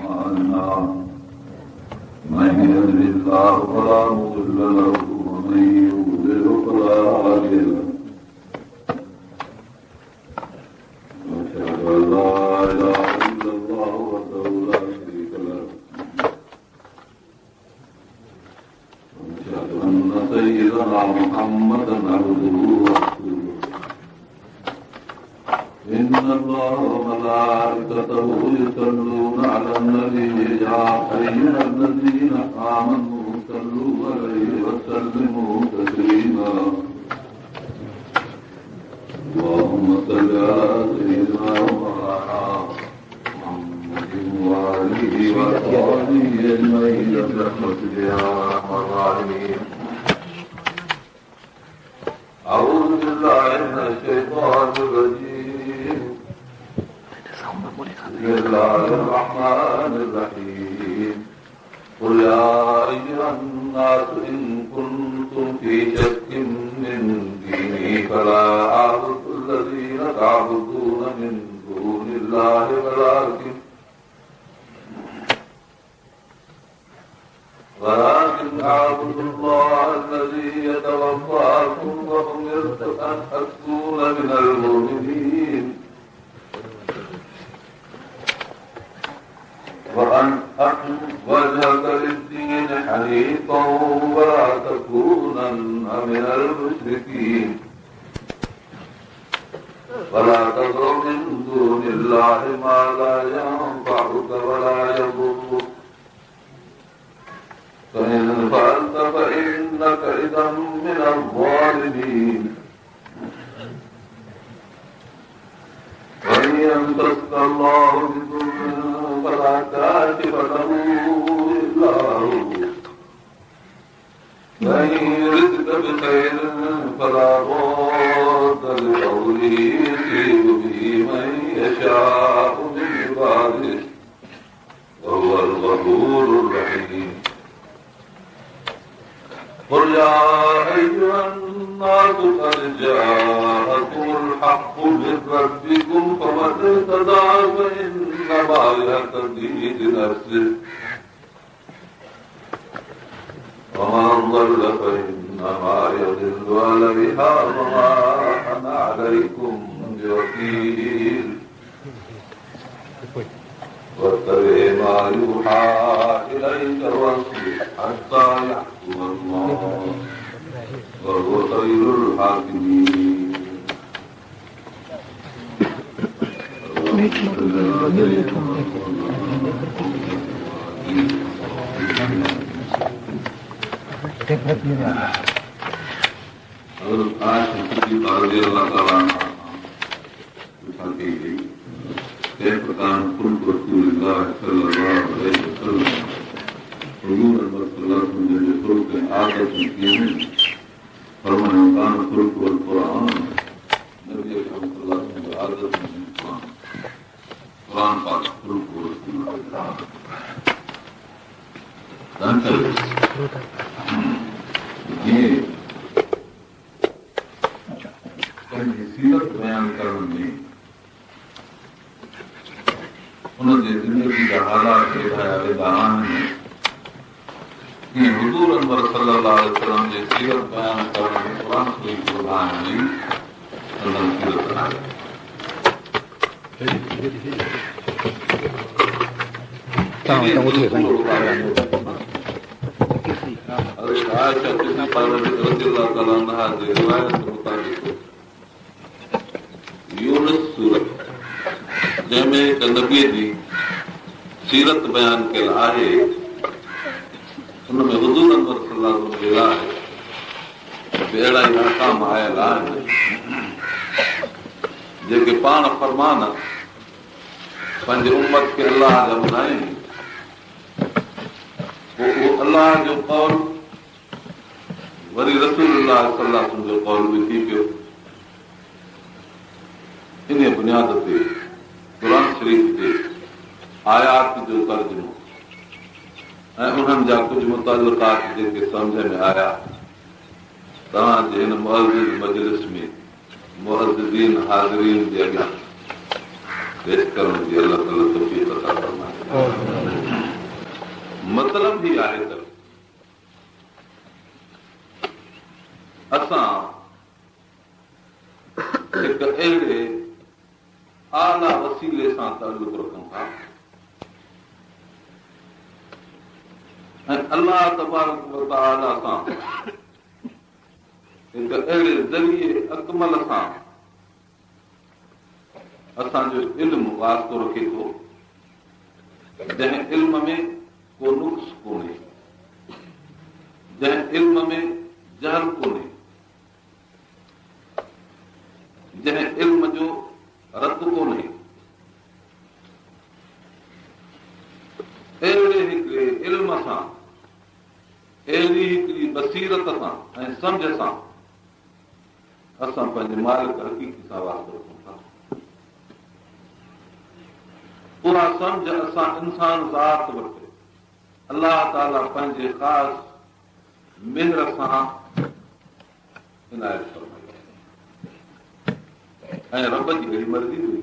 أعمالنا من يهده الله فلا مضل له ومن يضلل فلا هادي له وأشهد أن لا إله إلا الله وحده لا شريك له وأشهد أن سيدنا محمدا عبده ورسوله إن الله وملائكته يصلون على النبي يا أيها الذين آمنوا صلوا عليه وسلموا تسليما اللهم صل على سيدنا ومولانا محمد وآله وصحبه أجمعين برحمتك يا أرحم الراحمين. أعوذ بالله من الشيطان الرجيم. بسم الله الرحمن الرحيم. قل يا أيها الناس إن كنتم في شك من ديني فلا أعبد الذين تعبدون من دون الله ولكن أعبد الله الذي يتوفاكم وأمرت أن أكون من المؤمنين وأن أقم وجهك للدين حنيفا ولا تكونن من المشركين ولا تدع من دون الله ما لا ينفعك ولا يضرك فإن فعلت فإنك إذا من الظالمين. وإن يمسسك الله بضر فلا كاشف له إلا هو وإن يردك بخير فلا راد لفضله يصيب به من يشاء من عباده وهو الغفور الرحيم. قل يا أيها الناس قد جاءكم الحق من ربكم فمن اهتدى فإنما يهتدي لنفسه ومن ضل فإنما يضل عليها وما أنا عليكم بوكيل. واتبع ما يوحى إليك واصبر حتى يحكم الله وهو خير الحاكمين. رضي الله تعالى عنها كيف كان خلق رسول الله صلى الله عليه وسلم؟ حضور انور صلى الله عليه وسلم جي خلق ۽ عادتون ڪيئن هيون؟ فرمايو ڪان خلق القرآن، نبي اڪرم صلي الله عليه وسلم جون عادتون هيون قرآن، قرآن پاڪ خلق رسول الله. تنهن ڪري جيئن پنهنجي سيرت بيان ڪرڻ ۾ ان جي زندگي جا حالات ٻڌايا ويندا آهن، تيئن حضور انور صلي الله عليه وسلم جي سيرت بيان ڪرڻ ۾ قرآن شريف ٻڌائڻ ئي سندن سيرت آهي. حضرت عائشه صديقه رضي الله تعالٰي عنها جي روايت مطابق يونس سورت جنهن ۾ هڪ نبيء جي سيرت بيان ڪيل آهي، ان ۾ حضور انور صلي الله عليه وسلم جي لاء به اهڙا ئي احڪام آيل آهن جيڪي پاڻ فرمان پنهنجي امت کي الله جا ٻڌائين. پوء اهو الله جو قول وري رسول الله صلي الله عليه وسلم جو قول به ٿي پيو. انهيء بنياد تي قرآن شريف جي آيات جو ترجمو ۽ انهن جا ڪجهه متعلقات جيڪي سمجهه ۾ آيا توهان جي هن معزز مجلس ۾ معززين حاضرين جي اڳيان پيش ڪرڻ جي الله تعاليٰ توفيق عطا فرمائي. مطلب هي آهي ته اسان هڪ اهڙي اعليٰ وسيلي سان تعلق رکون ٿا ۽ الله تبارڪ وتعاليٰ سان هڪ اهڙي ذريعي اڪمل سان اسان جو علم واسطو رکي ٿو، جنهن علم ۾ ڪو نقص ڪونهي، جنهن علم ۾ جهل ڪونهي، جنهن علم جو رد ڪونهي. اهڙي هڪڙي علم سان، اهڙي هڪڙي بصيرت سان ۽ سمجهه سان اسان پنهنجي مالڪ حقيقي سان واسطو رکون ٿا. اها سمجهه اسان انسان ذات وٽ الله تعاليٰ پنهنجي خاص مهر سان عنايت فرمائي آهي ۽ رب جي اهڙي مرضي هئي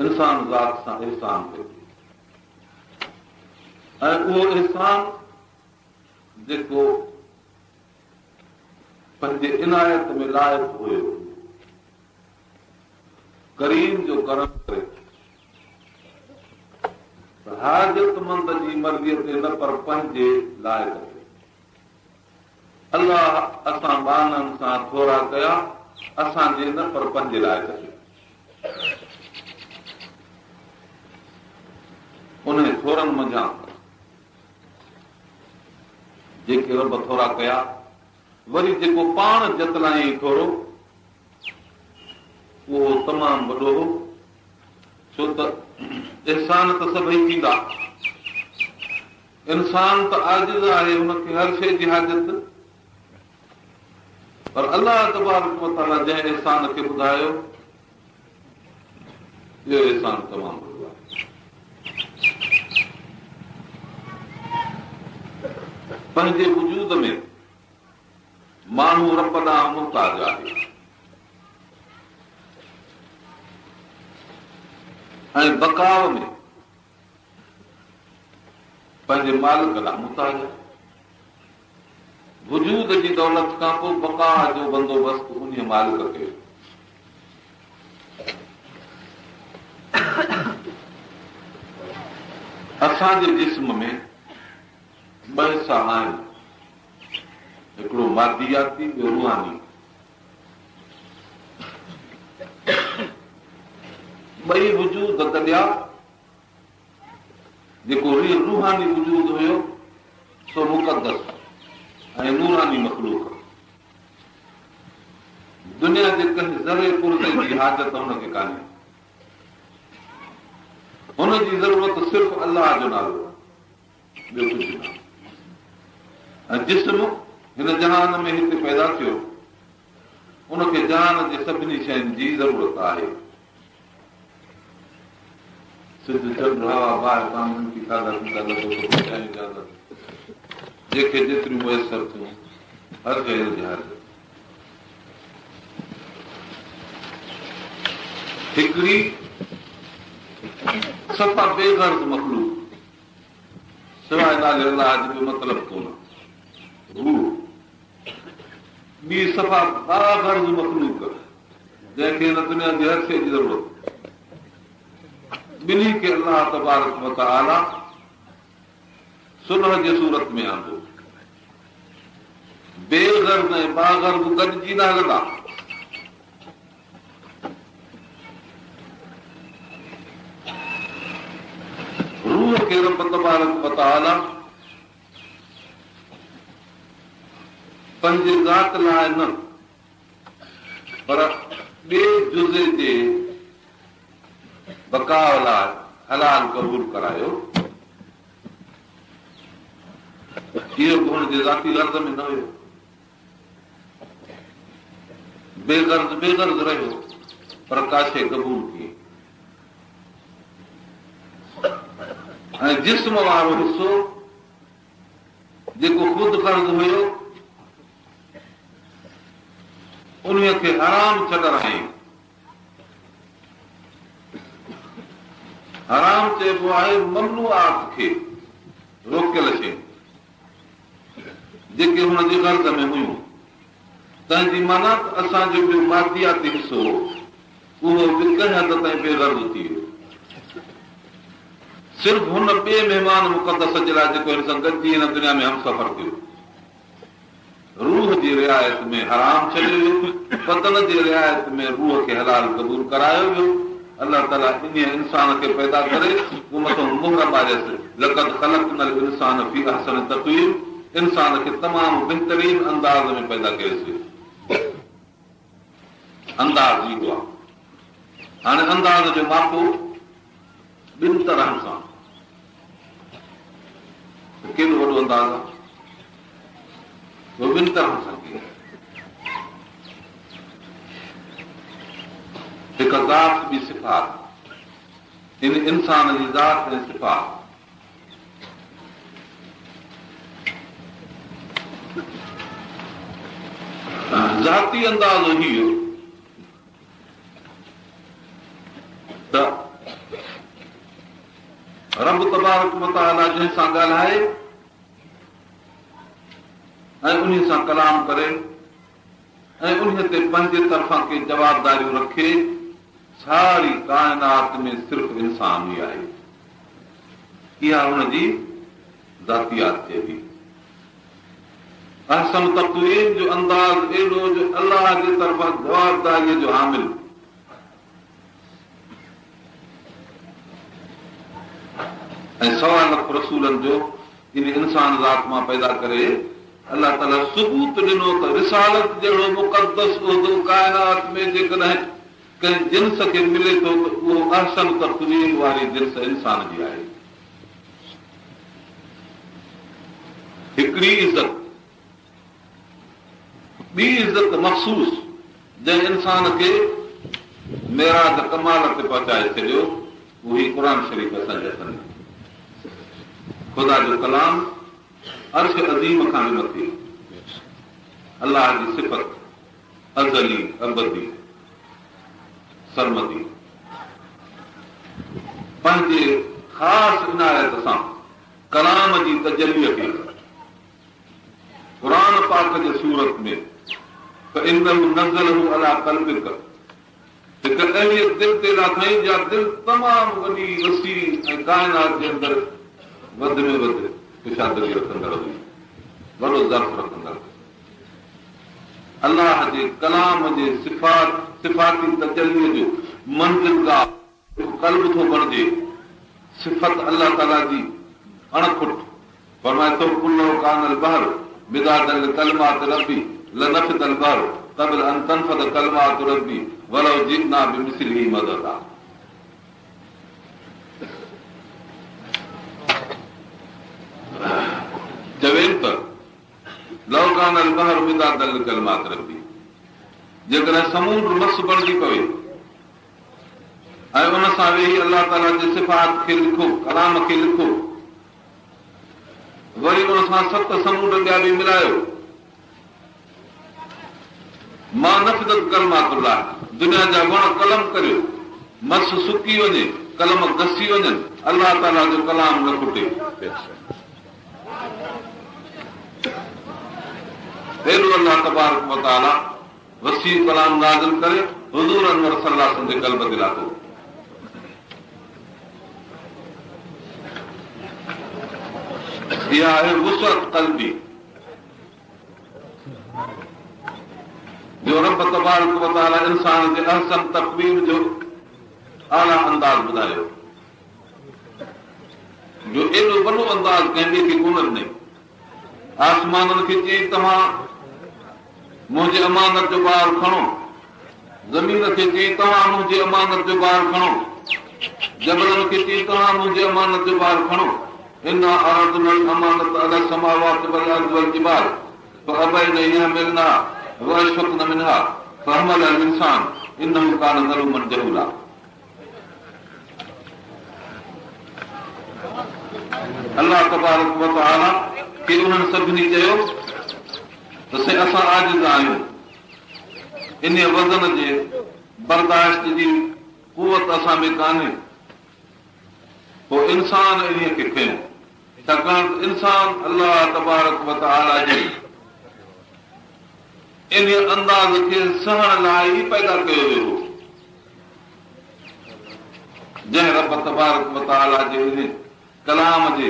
انسان ذات سان احسان ڪيو ۽ اهو احسان جيڪو پنهنجي عنايت ۾ لائق هيو، ڪريم جو ڪرم ڪري ته حاجتمند جي مرضيء تي نه پر پنهنجي لائق تي. الله اسان ٻانهن سان ٿورا ڪيا، اسان جي نه پر پنهنجي لائق تي. انهي ٿورن منجهان جيڪي رب ٿورا ڪيا، وري جيڪو پاڻ جتلايائين ٿورو، اهو تمام وڏو هو، ڇو ته احسان ته سڀئي ٿيندا. انسان ته عاجز آهي، هن کي هر شيء جي حاجت، پر الله تبارڪ وتعاليٰ جنهن احسان کي ٻڌايو، اهو احسان تمام وڏو آهي. پنهنجي وجود ۾ ماڻهو رب ڏانهن محتاج آهي ۽ بقاء ۾ پنهنجي مالڪ ڏانهن محتاج آهي. وجود جي دولت کان پوء بقاء جو بندوبست انهيء مالڪ ڪيو. اسان جي جسم ۾ ٻه حصا آهن، هڪڙو مادياتي ٻيو روحاني. ٻئي وجود گڏيا، جيڪو روحاني وجود هيو سو مقدس ۽ نوراني مخلوق. دنيا جي ڪنهن ذري پرزي جي حاجت هن کي ڪانهي. هن جي ضرورت صرف الله جو نالو آهي، ٻيو ڪجهه نه. ۽ جسم هن جهان ۾ هتي پيدا ٿيو، ان کي جهان جي سڀني شين جي ضرورت آهي. سج، چنڊ، هوا، باهه، پاڻي، مٽي، کاڌا پيتا، لٽو ڪپڙو، جايون جائدادون، جنهن کي جيتريون ميسر ٿيون، هر شيء هن جي حاجت. هڪڙي صفا بي غرض مخلوق، سواء نالي الله جي ٻيو مطلب ڪونه، روح. ٻي صفا باغرض مخلوق جنهن کي هن دنيا جي هر شيء جي ضرورت. ٻنهي کي الله تبارڪ وتعاليٰ صلح جي صورت ۾ آندو. بي غرض ۽ باغرض گڏجي نه هلندا. روح کي رب تبارڪ وتعاليٰ پنهنجي ذات لاء نه پر ٻئي جزي جي بقاء لاء حلال قبول ڪرايو. اهو به هن جي ذاتي غرض ۾ نه هيو. بي غرض بي غرض رهيو پر ڪا شيء قبول ڪئي ۽ جسم وارو حصو جيڪو خود غرض هيو انهيء کي حرام ڇڏرايائين. حرام چئبو آهي ممنوعات کي، روڪيل شيون جيڪي هن جي غرض ۾ هيون. تنهن جي معنيٰ ته اسان جو ٻيو مادياتي حصو هو، اهو به ڪنهن حد تائين بي غرض ٿي ويو. صرف هن ٻئي مهمان مقدس جي لاء جيڪو هن سان گڏجي هن دنيا ۾ همسفر ٿيو. روح جي رعايت ۾ حرام ڇڏيو ويو، بدن جي رعايت ۾ روح کي حلال قبول ڪرايو ويو. الله تعاليٰ انهيء انسان کي پيدا ڪري پوء مٿون مهر ماريس، لقد خلقنا الانسان في احسن تقويم انسان کي تمام بهترين انداز ۾ پيدا ڪيوسين. انداز اهو آهي. هاڻي انداز جو ماپو ٻن طرحن سان ته ڪيڏو وڏو انداز آهي. اهو ٻن طرحن سان ڪيئن؟ هڪ ذات ٻي صفات. ان انسان جي ذات ۽ صفات. ذاتي اندازو هيء ته رب تبارڪ وتعاليٰ جنهن سان ڳالهائي ۽ انهي سان ڪلام ڪري ۽ انهي تي پنهنجي طرفان ڪي جوابداريون رکي، ساري ڪائنات ۾ صرف انسان ئي آهي. اها هن جي ذاتيات چئبي. احسن تقويم جو انداز اهڙو جو الله جي طرفان جوابداريء جو حامل ۽ سوا لک رسولن جو ان انسان ذات مان پيدا ڪري الله تعاليٰ ثبوت ڏنو ته رسالت جهڙو مقدس عهدو ڪائنات ۾ جيڪڏهن ڪنهن جنس کي ملي ٿو ته اهو احسن تقويم واري جنس انسان جي آهي. هڪڙي عزت، ٻي عزت مخصوص جنهن انسان کي معراج ڪمال تي پهچائي ڇڏيو اهو هي قرآن شريف اسان جي هٿن ۾، خدا جو ڪلام عرش عظيم کان به مٿي، الله جي صفت ازلي ابدي سرمدي پنهنجي خاص عنايت سان ڪلام جي تجليء کي قرآن پاڪ جي صورت ۾ فانه نزله علي قلبک هڪ اهڙيء دل تي لاٿائين جا دل تمام وڏي وسيع ۽ ڪائنات جي اندر وڌ ۾ وڌ ڪشادگي رکندڙ هئي، وڏو ظرف رکندڙ. الله جي ڪلام جي صفات صفاتي تجليء جو منزلگاهه قلب ٿو بڻجي، صفت الله تعاليٰ جي اڻ کٽ، فرمائي ٿو، قل لو ڪان البحر مدادا لڪلمات ربي لنفد البحر قبل ان تنفد ڪلمات ربي ولو جئنا بمثله مددا. چوين ته لو ڪان البحر مدادا لڪلمات ربي جيڪڏهن سمونڊ مس بڻجي پوي ۽ ان سان ويهي الله تعاليٰ جي صفات کي لکو، ڪلام کي لکو، وري ان سان ست سمونڊ ٻيا به ملايو، ما نفدت ڪلمات الله، دنيا جا وڻ قلم ڪريو، مس سڪي وڃي، قلم گسي وڃن، الله تعاليٰ جو ڪلام نه کٽي. ايڏو الله تبارڪ وتعاليٰ وسيع ڪلام نازل ڪري حضور انور صلي الله عليه وسلم جي قلب تي لاٿو. اها آهي وسعت قلبي جو رب تبارڪ وتعاليٰ انسان جي احسن تقويم جو اعليٰ انداز ٻڌايو جو ايڏو وڏو انداز ڪنهن ٻئي کي ڪونه ڏنائين. آسمانن کي چيائين توهان منهنجي امانت جو بار کڻو، زمين کي چيائين توهان منهنجي امانت جو بار کڻو، جبلن کي چيائين توهان منهنجي امانت جو بار کڻو. انا عرضنا الامانة علي السماوات والارض والجبال فابين ان يحملنها واشفقن منها فحملها الانسان انه ڪان ظلوما جهولا. الله تبارڪ وتعاليٰ کي انهن سڀني چيو ته سائين اسان عاجز آهيون، انهيء وزن جي برداشت جي قوت اسان ۾ ڪانهي. انسان انهيء کي کنيو، ڇاڪاڻ ته انسان الله تبارڪ و تعاليٰ جي انهيء انداز کي سهڻ لاء ئي پيدا ڪيو ويو هو، جنهن رب تبارڪ و تعاليٰ جي انهيء ڪلام جي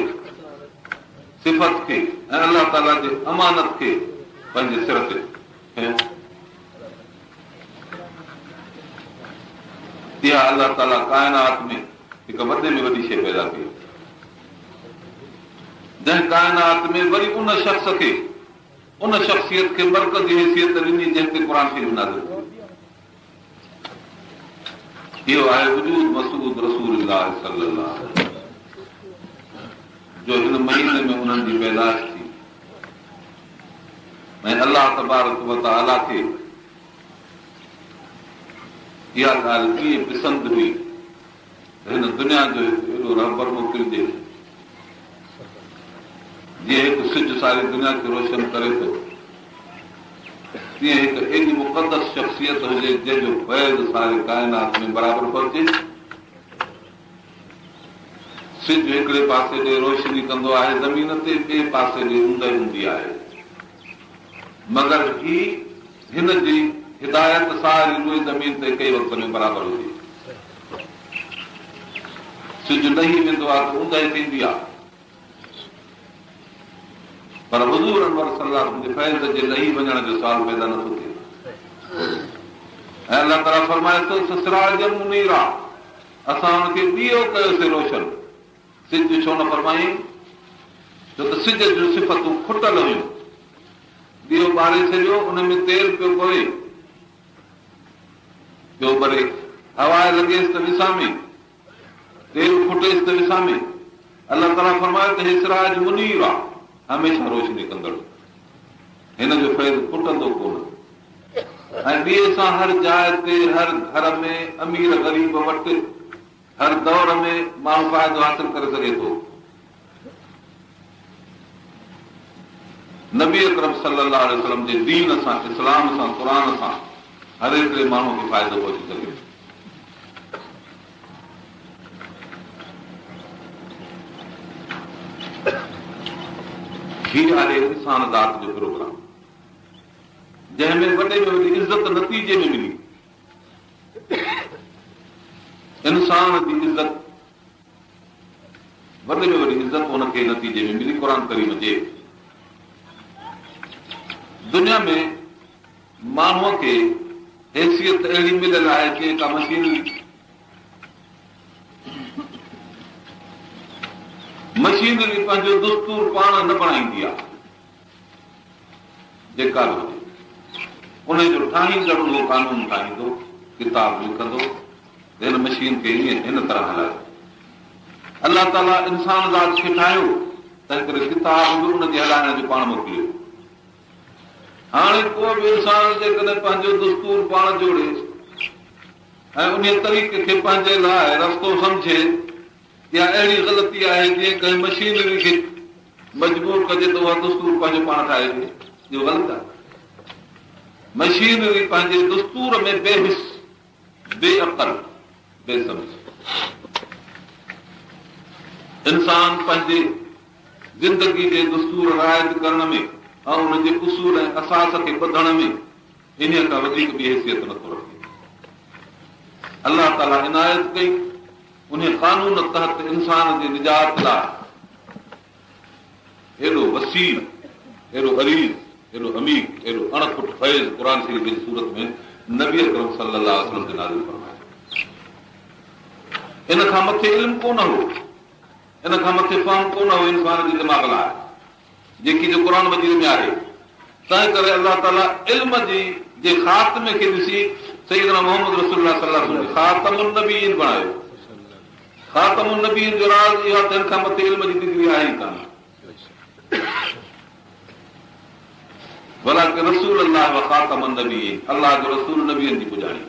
صفت کي ۽ الله تعاليٰ جي امانت کي پنهنجي سر تي کنيو. اها الله تعاليٰ ڪائنات ۾ هڪ وڏي ۾ وڏي شيء پيدا ڪئي، جنهن ڪائنات ۾ وري ان شخص کي، ان شخصيت کي مرڪزي حيثيت ڏني جنهن تي قرآن شريف نازل ٿيو. اهو آهي وجود مسعود رسول الله صلي الله عليه وسلم جو هن مهيني ۾ انهن جي پيدائش ٿي ۽ الله تبارڪ وتعاليٰ کي اها ڳالهه ڪيئن پسند هئي ته هن دنيا جو هڪ ايڏو رهبر موڪلجي، جيئن هڪ سج ساري دنيا کي روشن ڪري ٿو، تيئن هڪ ايڏي مقدس شخصيت هجي، جنهن جو فيض ساري ڪائنات ۾ برابر پهچي. سج هڪڙي پاسي ڏي روشني ڪندو آهي زمين تي، ٻئي پاسي ڏي اوندهه هوندي آهي. مگر هي هن جي هدايت ساري روئي زمين تي هڪ ئي وقت ۾ برابر هجي. سج لهي ويندو آهي ته اوندهه ٿيندي آهي. پر حضور انور صلي الله عليه وسلم جي فيض جي لهي وڃڻ جو سوال پيدا نٿو ٿئي. ۽ الله تعاليٰ فرمائي ٿو ته سراجا منيرا اسان ان کي ڏيئو ڪيوسين روشن. سج ڇو نه فرمايائين؟ ڇو ته سج جون صفتون کٽل هيون. ڏيئو ٻاري ڇڏيو، ان ۾ تيل پيو پوي، پيو ٻري. هوا لڳيس ته وسامي، تيل کٽيس ته وسامي. الله تعاليٰ فرمايو ته هي سراج منير آ، هميشه روشني ڪندڙ. هن جو فيض کٽندو ڪونه. ۽ ڏيئي سان هر جاء تي، هر گهر ۾، امير غريب وٽ، هر دور ۾ ماڻهو فائدو حاصل ڪري سگهي ٿو. نبي اڪرم صلي الله عليه وسلم جي دين سان، اسلام سان، قرآن سان هر هڪڙي ماڻهو کي فائدو پهچي سگهي ٿو. هي آهي انسان ذات جو پروگرام، جنهن ۾ وڏي ۾ وڏي عزت نتيجي ۾ ملي. انسان جي عزت وڏي ۾ وڏي عزت ان کي نتيجي ۾ ملي قرآن ڪريم جي دنيا ۾ ماڻهوء کي حيثيت اهڙي مليل آهي جيئن ڪا مشينري مشينري پنهنجو دستور پاڻ نه بڻائيندي آهي جيڪا به هجي، انهي جو ٺاهيندڙ اهو قانون ٺاهيندو، ڪتاب لکندو ته هن مشين کي هيئن هن طرح هلايو. الله تعاليٰ انسان ذات کي ٺاهيو، تنهنڪري ڪتاب به ان جي هلائڻ جو پاڻ موڪليو. هاڻي ڪو به انسان جيڪڏهن پنهنجو دستور پاڻ جوڙي ۽ انهي طريقي کي پنهنجي لاء رستو سمجهي، اها اهڙي غلطي آهي جيئن ڪنهن مشينري کي مجبور ڪجي ته اها دستور پنهنجو پاڻ ٺاهي ڏي. اهو غلط آهي. مشينري پنهنجي دستور ۾ بي حس، بي عقل، بي سمجهه. انسان پنهنجي زندگي جي دستور رائج ڪرڻ ۾ ۽ ان جي اصول ۽ اساس کي ٻڌڻ ۾ انهيء کان وڌيڪ ٻي حيثيت نٿو رکي. الله تعاليٰ عنايت ڪئي. انهيء قانون تحت انسان جي نجات لاء ايڏو وسيع، ايڏو عريض، ايڏو عميق، ايڏو اڻ کٽ فيض قرآن شريف جي صورت ۾ نبي اڪرم صلي الله عليه وسلم تي نازل فرمايو. ان کان مٿي علم ڪونه هو، ان کان مٿي فهم ڪونه هو انسان جي دماغ لاء. جيڪي جو قرآن مجيد ۾ آهي، تنهن ڪري الله تعاليٰ علم جي جي خاتمي کي ڏسي سيدنا محمد رسول الله صلي الله عليه وسلم کي خاتم النبيين بڻايو. خاتم النبيين جو راز اهو آهي ته هن کان مٿي علم جي ڊگري آهي ئي ڪانه. ولڪن رسول الله وخاتم النبيين الله جو رسول نبين جي پڄاڻي.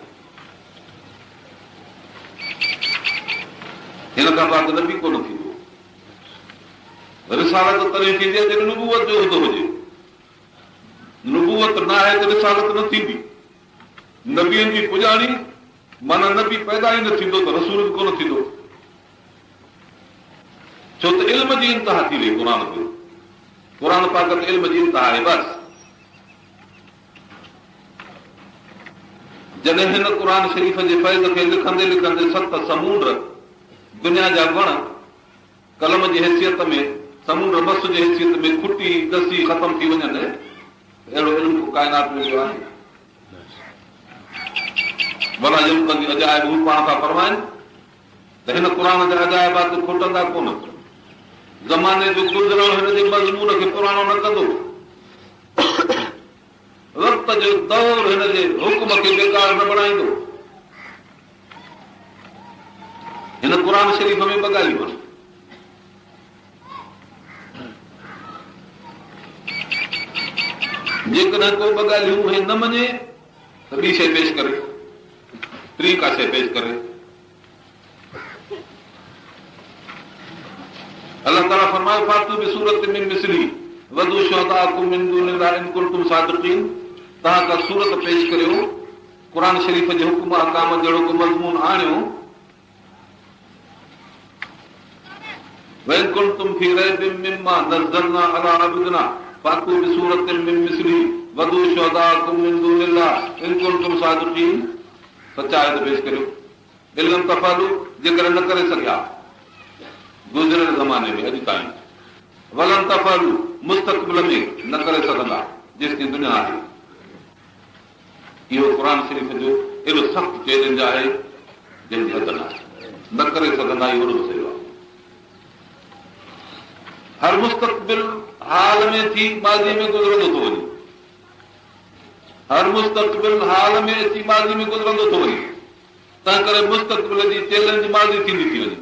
هن کان بعد نبي ڪونه ٿيندو. رسالت تڏهن ٿيندي آهي جڏهن نبوت جو عهدو هجي. نبوت نه آهي ته رسالت نه ٿيندي. نبين جي پڄاڻي معنيٰ نبي پيدا ئي نه ٿيندو ته رسول به ڪونه ٿيندو. ڇو ته علم جي انتها ٿي وئي قرآن تي. قرآن پاڪ ته علم جي انتها آهي بس. جڏهن هن قرآن شريف جي فيض کي لکندي لکندي ست سمونڊ دنيا جا وڻ قلم جي حيثيت ۾ سمونڊ مس جي حيثيت ۾ کٽي گسي ختم ٿي وڃن ته اهڙو علم ڪو ڪائنات ۾ ٻيو آهي؟ ولا ينقضي عجائبه هو پاڻ ٿا فرمائن ته هن قرآن جا عجائبات کٽندا ڪونه. زماني جو گذرڻ هن جي مضمون کي پراڻو نه ڪندو. وقت جو دور هن جي حڪم کي بيڪار نه بڻائيندو. هن قرآن شريف ۾ ٻه ڳالهيون آهن. جيڪڏهن ڪو ٻه ڳالهيون اهي نه مڃي ته ٻي شيء پيش ڪري، ٽين ڪا شيء پيش ڪري. الله تعاليٰ فرمايو فاتوا بسورة من مثله وادعوا شهداءڪم من دون الله ان ڪنتم صادقين توهان ڪا سورت پيش ڪريو قرآن شريف جي حڪم احڪام جهڙو ڪو مضمون آڻيو وان ڪنتم في ريب مما نزلنا علي عبدنا فاتوا بسورة من مثله وادعوا شهداءڪم من دون الله ان ڪنتم صادقين سچا آهيو ته پيش ڪريو ان لم تفعلوا جيڪڏهن نه ڪري سگهيا گذريل زماني ۾ اڄ تائين ولن تفعلوا مستقبل ۾ نه ڪري سگهندا جيستائين دنيا آهي اهو قرآن شريف جو ايڏو سخت چئلينج آهي جنهن جي حد نه آهي نه ڪري سگهندا اهو وڏو مسئلو آهي هر مستقبل حال ۾ ٿي ماضي ۾ گذرندو ٿو وڃي هر مستقبل حال ۾ اچي ماضي ۾ گذرندو ٿو وڃي، تنهنڪري مستقبل جي چئلينج ماضي ٿيندي ٿي وڃي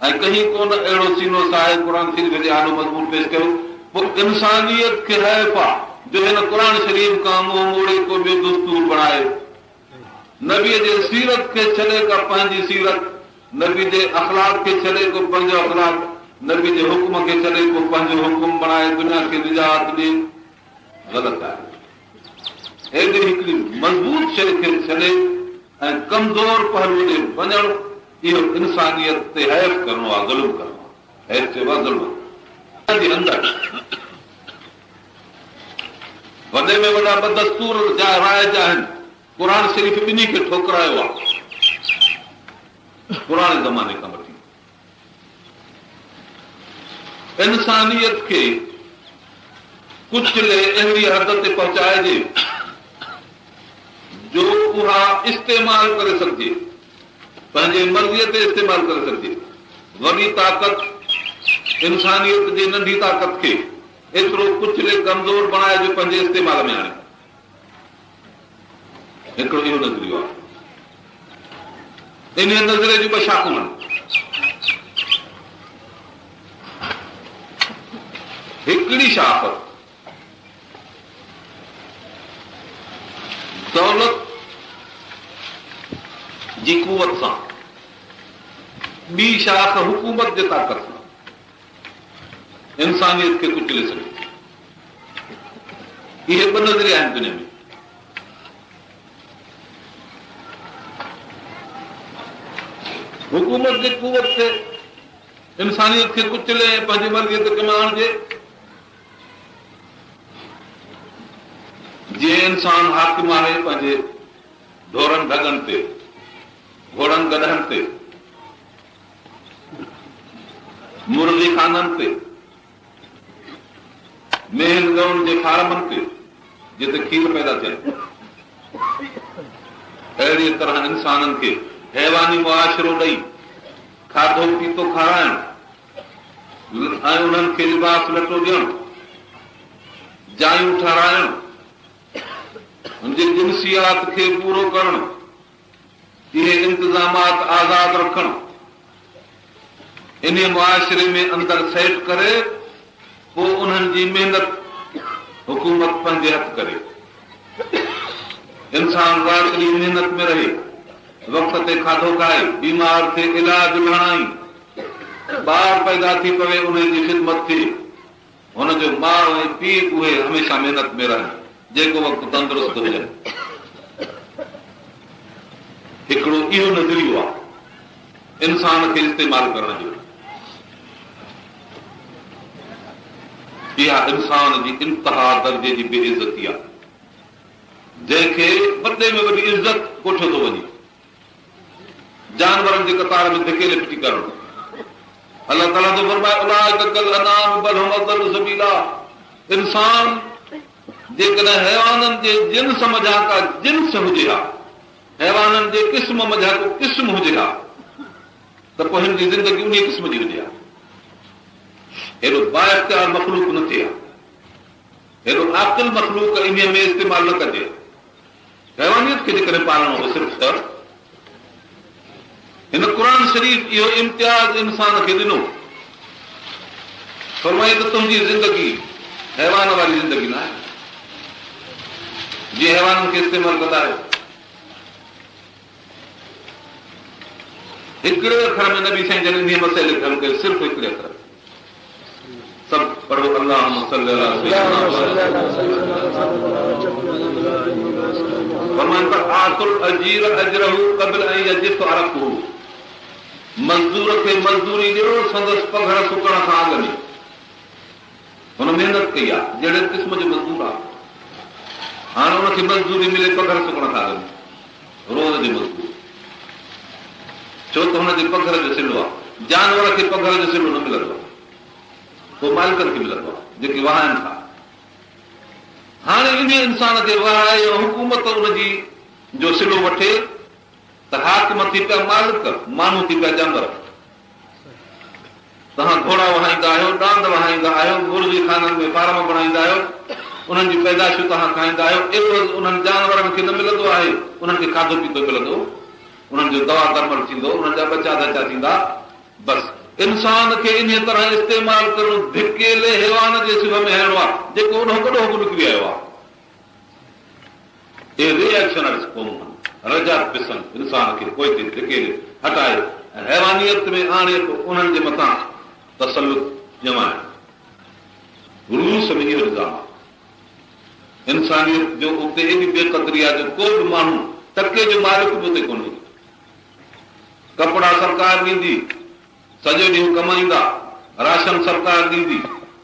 ۽ ڪنهن ڪونه اهڙو سينو ساهي قرآن شريف جي آڏو مضمون پيش ڪيو، پوء انسانيت کي حيف آ جو هن قرآن شريف کان منهن موڙي ڪو ٻيو دستور بڻائي. نبيء جي سيرت کي ڇڏي ڪا پنهنجي سيرت، نبي جي اخلاق کي ڇڏي ڪو پنهنجو اخلاق، نبي جي حڪم کي ڇڏي ڪو پنهنجو حڪم بڻائي دنيا کي نجات ڏئي، غلط آهي. ايڏي هڪڙي مضبوط شيء کي ڇڏي ۽ ڪمزور پهلوء ڏي وڃڻ، اهو انسانيت تي حيف ڪرڻو آهي، ظلم ڪرڻو آهي. حيف چئبو آهي ظلم جي اندر وڏي ۾ وڏا ٻه دستور جا رائج آهن. قرآن شريف ٻنهي کي ٺڪرايو آهي. پراڻي زماني کان وٺي انسانيت کي ڪچلي اهڙي حد تي پهچائجي جو اها استعمال ڪري سگهجي، پنهنجي مرضيء تي استعمال ڪري سگهجي. وڏي طاقت انسانيت جي ننڍي طاقت کي ايترو ڪچلي ڪمزور بڻائي جو پنهنجي استعمال ۾ آڻي. هڪڙو اهو نظريو آهي. انهيء نظريي جون ٻه شاخون آهن. هڪڙي شاخ دولت جي قوت سان، ٻي شاخ حڪومت جي طاقت سان انسانيت کي ڪچلي سگهي ٿي. اهي ٻه نظريا آهن دنيا ۾. حڪومت جي قوت تي انسانيت کي ڪچلي ۽ پنهنجي مرضيء تي ڪم آڻجي. جيئن انسان حاڪم آهي پنهنجي ڍورن ڍڳن تي، گهوڙن گڏهن تي، مرغي خانن تي، مينهن ڳئون جي فارمن تي جتي کير پيدا ٿين. اهڙيء طرح انسانن کي حيواني معاشرو ڏئي کاڌو پيتو کارائڻ ۽ انهن کي لباس لٽو ڏيڻ، جايون ٺهرائڻ، ان جي جنسيات کي پورو ڪرڻ، اهي انتظامات آزاد رکڻ، انهيء معاشري ۾ اندر سيٽ ڪري پوء انهن جي محنت حڪومت پنهنجي هٿ ڪري. انسان رات ڏينهن محنت ۾ رهي، وقت تي کاڌو کائي، بيمار ٿئي علاج لهڻائين، ٻار پيدا ٿي پوي انهي جي خدمت ٿئي، هن جو ماء ۽ پيء اهي هميشه محنت ۾ رهن، جيڪو وقت تندرست هجن. هڪڙو اهو نظريو آهي انسان کي استعمال ڪرڻ جو. اها انسان جي انتها درجي جي بي عزتي آهي، جنهن کي وڏي ۾ وڏي عزت ڪوٺيو ٿو وڃي. جانورن جي قطار ۾ ڌڪيلي ڦٽي ڪرڻ. الله تعاليٰ ٿو فرمائي اولئڪ ڪالانعام بل هم اضل سبيلا انسان جيڪڏهن حيوانن جي جنس منجهان ڪا جنس هجي ها، حيوانن جي قسم منجهان ڪو قسم هجي ها ته پوء هن جي زندگي انهيء قسم جي هجي ها. هيڏو بااختيار مخلوق نه ٿئي ها. هيڏو عاقل مخلوق انهيء ۾ استعمال نه ڪجي ها. حيوانيت کي جيڪڏهن پالڻو هو صرف ته هن قرآن شريف اهو امتياز انسان کي ڏنو. فرمائي ته تنهنجي زندگي حيوان واري زندگي نه آهي جيئن حيوانن کي استعمال ڪندا آهيو. هڪڙي اکر ۾ نبي سائين جن انهيء مسئلي کي حل ڪيو صرف هڪڙي اکر ۾. سڀ پڙهو اللهم صل علي سيدنا فرمائن ٿا اعطوا الاجير اجره قبل ان يجف عرقه مزدور کي مزدوري ڏيو سندس پگهر سڪڻ کان اڳ ۾ هن محنت ڪئي آهي جهڙي قسم جو مزدور آهي هاڻي ان کي مزدوري ملي پگهر سڪڻ کان اڳ ۾ روز جو مزدور ڇو ته هن جي پگهر جو صلو آهي. جانور کي پگهر جو صلو نه ملندو آهي. اهو مالڪن کي ملندو آهي، جيڪي وهائن ٿا. هاڻي انهيء انسان کي وهائي ۽ حڪومت ان جي جو صلو وٺي ته حاڪم ٿي پيا مالڪ، ماڻهو ٿي پيا جانور. توهان گهوڙا وهائيندا آهيو، ڏاند وهائيندا آهيو، مرغي خانن ۾ فارم بڻائيندا آهيو، انهن جون پيدائشون توهان کائيندا آهيو، عيوض انهن جانورن کي نه ملندو آهي، انهن کي کاڌو پيتو ملندو، انهن جو دوا درمل ٿيندو، انهن جا ٻچا ڌچا ٿيندا، بس. انسان کي انهيء طرح استعمال ڪرڻ ڌڪيلي حيوان جي صف ۾ هڻڻو آهي، جيڪو اڏهو ڪڏهوڪو نڪري آيو آهي. اهي ري ايڪشنرز قومون آهن، رجعت پسند انسان کي پوئتي ڌڪيلي هٽائي ۽ حيوانيت ۾ آڻي پوء انهن جي مٿان تسلط ڄمائڻ. روس ۾ اهو نظام آهي. انسانيت جو اتي ايڏي بي قدري آهي جو ڪو به ماڻهو ٽڪي جو مالڪ به اتي ڪونهي. ڪپڙا سرڪار ڏيندي. سڄو ڏينهن ڪمائيندا، راشن سرڪار ڏيندي،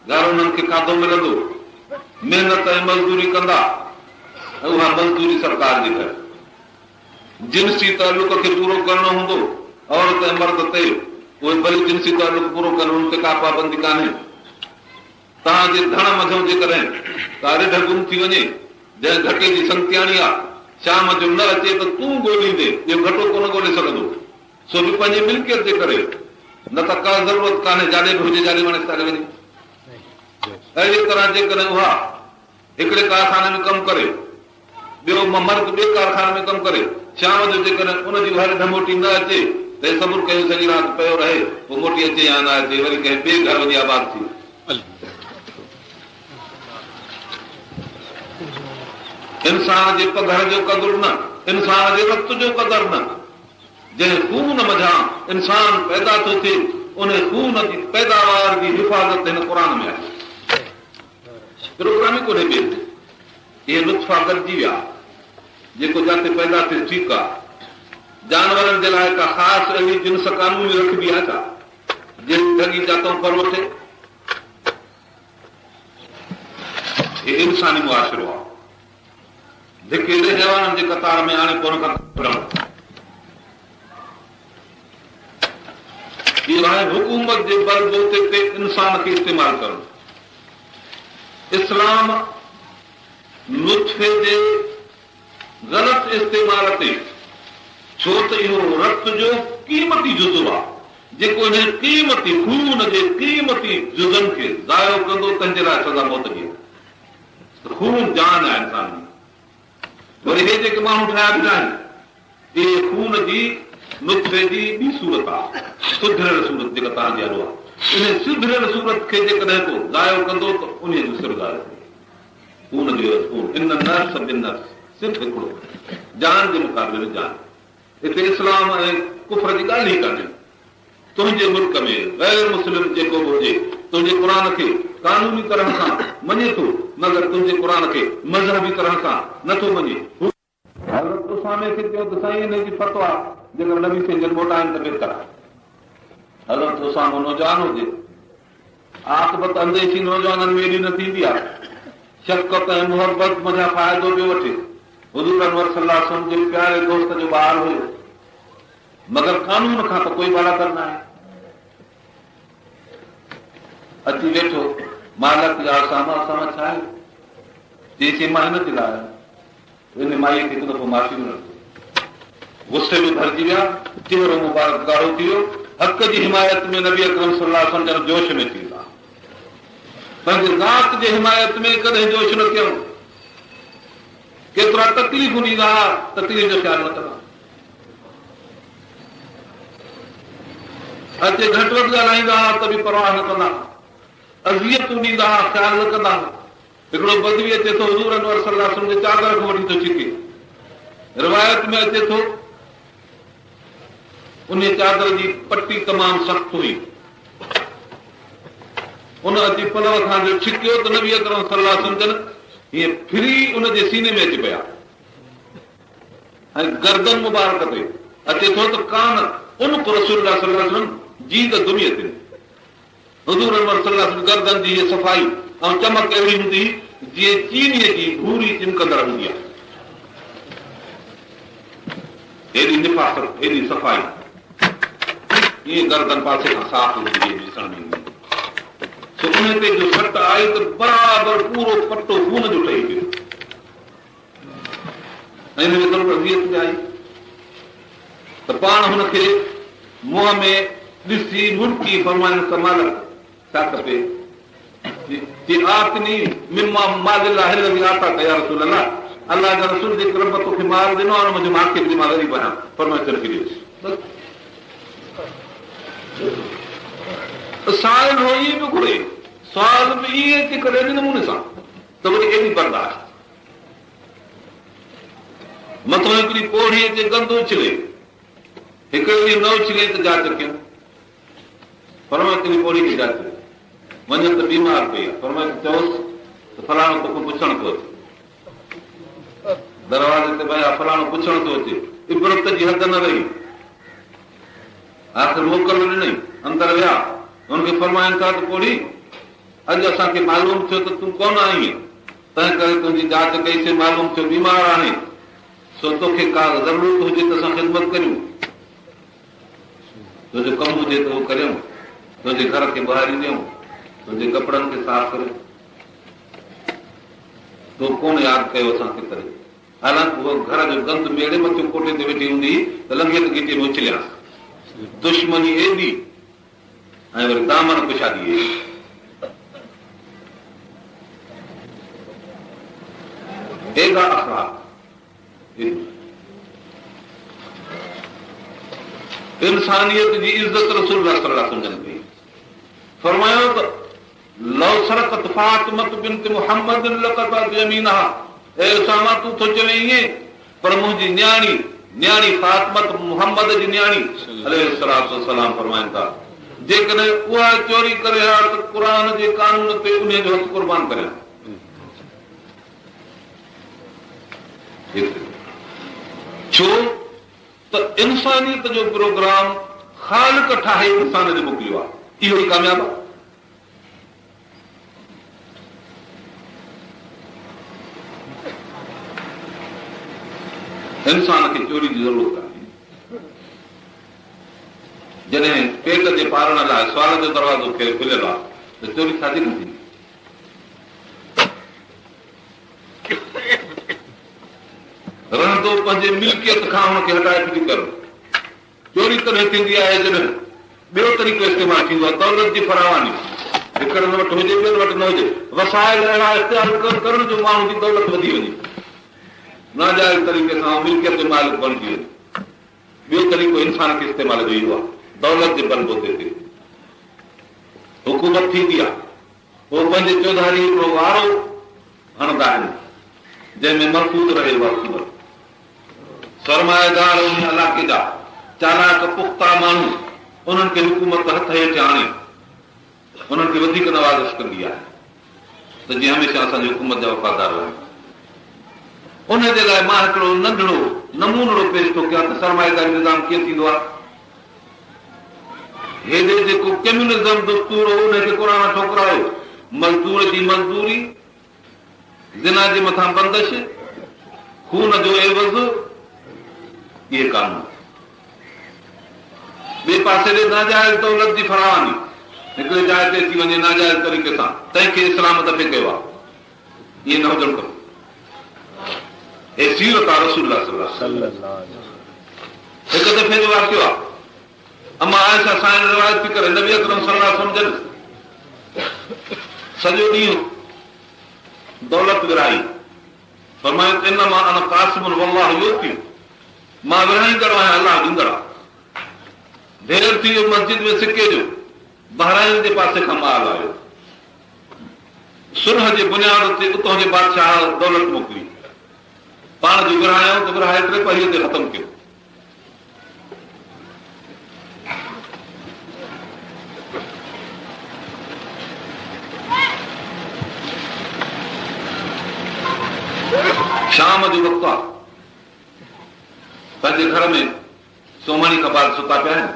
گهر انهن کي کاڌو ملندو، محنت ۽ مزدوري ڪندا ۽ اها مزدوري سرڪار جي گهر. جنسي تعلق کي پورو ڪرڻو هوندو، عورت ۽ مرد تي اهي ڀلي جنسي تعلق پورو ڪن انهن تي ڪا پابندي ڪانهي. توهان جي ڌڻ منجهئون جيڪڏهن ڪا رڍ گم ٿي وڃي، جنهن گهٽي جي سنگتياڻي آ، شام جو نه اچي ته تون ڳوليندين، ٻيو گهٽو ڪونه ڳولي سگهندو. سو به پنهنجي ملڪيت جي ڪري، نه ته ڪا ضرورت ڪانهي جاڏي به هجي جاڏي وڻيس تاڏي وڃي. اهڙيء طرح جيڪڏهن اها هڪڙي ڪارخاني ۾ ڪم ڪري، ٻيو مرد ٻئي ڪارخاني ۾ ڪم ڪري، شام جو جيڪڏهن ان جي اها رڍ موٽي نه اچي ته هي صبر ڪيو سڄي رات پيو رهي، پوء موٽي اچي يا نه اچي وري ڪنهن ٻئي گهر وڃي آباد ٿئي. انسان جي پگهر جو قدر نه، انسان جي رت جو قدر نه. جنهن خون منجهان انسان پيدا ٿو ٿئي، انهي خون جي پيداوار جي حفاظت هن قرآن ۾ آهي. پروگرام ئي ڪونهي ٻئي هنڌ. اهي نطفا گڏجي ويا. جيڪو جاتي پيدا ٿئي ٺيڪ آ. جانورن جي لاء ڪا خاص اهڙي جنس قانوني رکبي آ ڇا؟ جهڙي ڍڳي جاتئون ڦر وٺي. هي انساني معاشرو آ. ڌڪيلي حيوانن جي قطار ۾ آڻي پوء ان کان ڪڍڻ. اهو آهي حڪومت جي بل بوتي تي انسان کي استعمال ڪرڻ. اسلام نطفي جي غلط استعمال تي ڇو ته اهو رت جو قيمتي جزو آهي، جيڪو انهي قيمتي خون جي قيمتي جزن کي ضايع ڪندو تنهن جي لاء سزا موت جي آهي. خون جان آهي انسان جي. وري هي جيڪي ماڻهو ٺاهيا بيٺا آهن، اهي خون جي نطفي جي ٻي صورت آهي، سڌريل صورت جيڪا توهان جي آڏو آهي. انهيء سڌريل صورت کي جيڪڏهن ڪو ضايع ڪندو ته انهيء جو سر ضايع ٿيندو. خون جو عيوض خون، ان النفس بالنفس، صرف هڪڙو، جان جي مقابلي ۾ جان. هتي اسلام ۽ ڪفر جي ڳالهه ئي ڪانهي. تنهنجي ملڪ ۾ غير مسلم جيڪو به هجي، تنهنجي قرآن کي قانوني طرح سان مڃي ٿو، مگر تنهنجي قرآن کي مذهبي طرح سان نه ٿو مڃي. هو. حضرت اسامي کي چيو ته سائين انهي جي فتويٰ جيڪر نبي سائين جن موٽائن ته بهتر آهي. حضرت اسامو نوجوان هجي. عاقبت انديشي نوجوانن ۾ ايڏي نه ٿيندي آهي. شفقت ۽ محبت منجهان فائدو پيو وٺي. حضور انور صلي الله عليه وسلم جي پياري دوست جو ٻار هيو. مگر قانون کان ته ڪوئي بالاتر ناهي. اچي ويٺو، مالڪ يا اسامه، اسامه ڇا آهي؟ چيائين مان هن جي لاء آيو. ان مائيء کي هڪ دفعو معافي ملڻ غصي ۾ ڀرجي ويا، چهرو مبارڪ ڳاڙهو ٿي ويو، حق جي حمايت ۾ نبي اڪرم صلي الله عليه وسلم جن جوش ۾ اچي ويندا. پنهنجي ذات جي حمايت ۾ ڪڏهن جوش نه ڪيائون. ڪيترا تڪليفون ڏيندا ها، تڪليف جو خيال نه ڪندا. اچي گهٽ وڌ ڳالهائيندا ها ته به پرواهه نه ڪندا. اذيتون ڏيندا ها، خيال نه ڪندا ها. هڪڙو بدوي اچي ٿو حضور انور صلي الله عليه وسلم جي چادر کان وٺي ٿو ڇڪي. روايت ۾ اچي ٿو انهيء چادر جي پٽي تمام سخت هئي. ان اچي پلو کان جو ڇڪيو ته نبي اڪرم صلي الله عليه وسلم جن هيئن ڦري ان جي سيني ۾ اچي پيا ۽ گردن مبارڪ تي اچي ٿو ته ڪان عنق رسول الله صلي الله عليه وسلم جيد دمية حضور انور صلي الله عليه وسلم گردن جي هيء صفائي ۽ چمڪ اهڙي هوندي هئي، جيئن چينيء جي ڀوري چمڪندڙ هوندي آهي. ايڏي نفاست، ايڏي صفائي، ائين گردن پاسي کان صاف هوندي هئي، ڏسڻ ۾ ايندي هئي. سو انهيء تي جو سٽ آئي ته برابر پورو پٽو خون جو ٺهي پيو. ۽ ان ۾ ضرور اذيت به آئي ته پاڻ هن کي منهن ۾ ڏسي مرڪي فرمائن ته مالڪ ڇا کپي؟ چي اعطني مما مال الله الذي اعطاڪ يا رسول الله الله جا رسول جيڪي رب توکي مال ڏنو آهي ان منجهه مان کي به ڏي مان غريب آهيان فرمائي ته هن کي ڏيوس بس سائل هو ائين به گهري سوال به ائين ٿي ڪري ان نموني سان ته وري ايڏي برداشت مٿان هڪڙي پوڙهي اچي گند اڇلي، هڪڙي ڏينهن نه اڇلي ته جاچ ڪيون. فرمايو ته انهي پوڙهي کي جاچيو، وڃن ته بيمار پئي آهي. فرمايو ته چئوس ته فلاڻو توکان پڇڻ ٿو اچي. دروازي تي ويا، فلاڻو پڇڻ ٿو اچي. عبرت جي حد نه رهي. آخر موڪل ڏنئي، اندر ويا. هن کي فرمائن ٿا ته پوڙهي! اڄ اسان کي معلوم ٿيو ته تون ڪونه آئينء، تنهن ڪري تنهنجي جاچ ڪئي سين، معلوم ٿيو بيمار آهين، سو توکي ڪا ضرورت هجي ته اسان خدمت ڪريون، تنهنجو ڪم هجي ته اهو ڪريون، تنهنجي گهر کي ٻهاري ڏيون، تنهنجي ڪپڙن کي صاف ڪريون. تو ڪونه ياد ڪيو اسان کي تڏهن. حالانڪ هوء گهر جو گند ميڙي مٿيون ڪوٺي تي ويٺي هوندي هئي ته لنگهي ته گهٽيء ۾ اڇليانس. دشمني ايڏي! ۽ وري دامن ڪشادي ايڏي. ايڏا اخلاق، انسانيت جي عزت رسول الله صلي الله عليه وسلم جن ڪئي. فرمايو ته لو سرقت فاطمة بنت محمد لقطعت يمينها اي اسامه تون ٿو چوين ائين پر منهنجي نياڻي، نياڻي فاطمة محمد جي نياڻي عليه الصلوة والسلام فرمائن ٿا، جيڪڏهن اها چوري ڪري ها ته قرآن جي قانون تي انهيء جو هٿ قربان ڪريان ها. ڇو ته انسانيت جو پروگرام خالق ٺاهي انسان ڏي موڪليو آهي، اهو ئي ڪامياب آهي. انسان کي چوري جي ضرورت آهي. جڏهن پيٽ جي پالڻ لاء سوال جو دروازو کليل آهي ته چوري ڇا جي نه ٿيندي؟ رهندو پنهنجي ملڪيت کان هن کي هٽائي ڦٽي ڪرڻ. چوري تڏهن ٿيندي آهي جڏهن ٻيو طريقو استعمال ٿيندو آهي، دولت جي فراواني هڪڙن وٽ هجي ٻين وٽ نه هجي، وسائل اهڙا اختيار ڪرڻ جو ماڻهو جي دولت وڌي وڃي، ناجائز طريقي سان هو ملڪيت جو مالڪ بڻجي وڃي. ٻيو طريقو انسان کي استعمال جو اهو آهي، دولت جي بل بوتي تي حڪومت ٿيندي آهي، پوء پنهنجي چوڌاري هڪڙو وارو هڻندا آهن، جنهن ۾ محفوظ رهي اها حڪومت. سرمائيدار انهي علاقي جا چالاڪ پختا ماڻهو انهن کي حڪومت هٿ هيٺ آڻي انهن کي وڌيڪ نوازش ڪندي آهي ته جيئن هميشه اسان جي حڪومت جا وفادار رهن. ان جي لاء مان هڪڙو ننڍڙو نمونڙو پيش ٿو ڪيان ته سرمائيداري نظام ڪيئن ٿيندو آهي. هيڏي جيڪو ڪميونزم دستور هو ان کي قرآن ٺڪرايو. مزدور جي مزدوري، زنا جي مٿان بندش، خون جو عيوض، اهي قانون. ٻئي پاسي ڏي ناجائز دولت جي فراواني هڪڙي جاء تي اچي وڃي ناجائز طريقي سان، تنهن کي اسلام دفع ڪيو آهي. ائين نه هجڻ کپي. هي سيرت آهي رسول الله صلي الله عليه وسلم. هڪ دفعي جو واقعو آهي. اما عائشه سائڻ روايت ٿي ڪري، نبي اڪرم صلي الله عليه وسلم جن سڄو ڏينهن دولت ورهائي. فرمايو ته انما انا قاسم والله يعطي، مان ورهائيندڙ آهيان الله ڏيندڙ آهي. ڍير ٿي ويو مسجد ۾ سڪي جو، بحرين جي پاسي کان مال آيو. صلح جي بنياد تي اتان جي بادشاهه دولت موڪلي. پاڻ جو ورهايائون ته ورهائي ٽپهريء تي ختم ڪيو. شام جو وقت آ. پنهنجي گهر ۾ سومهڻي کان بعد ستا پيا آهن.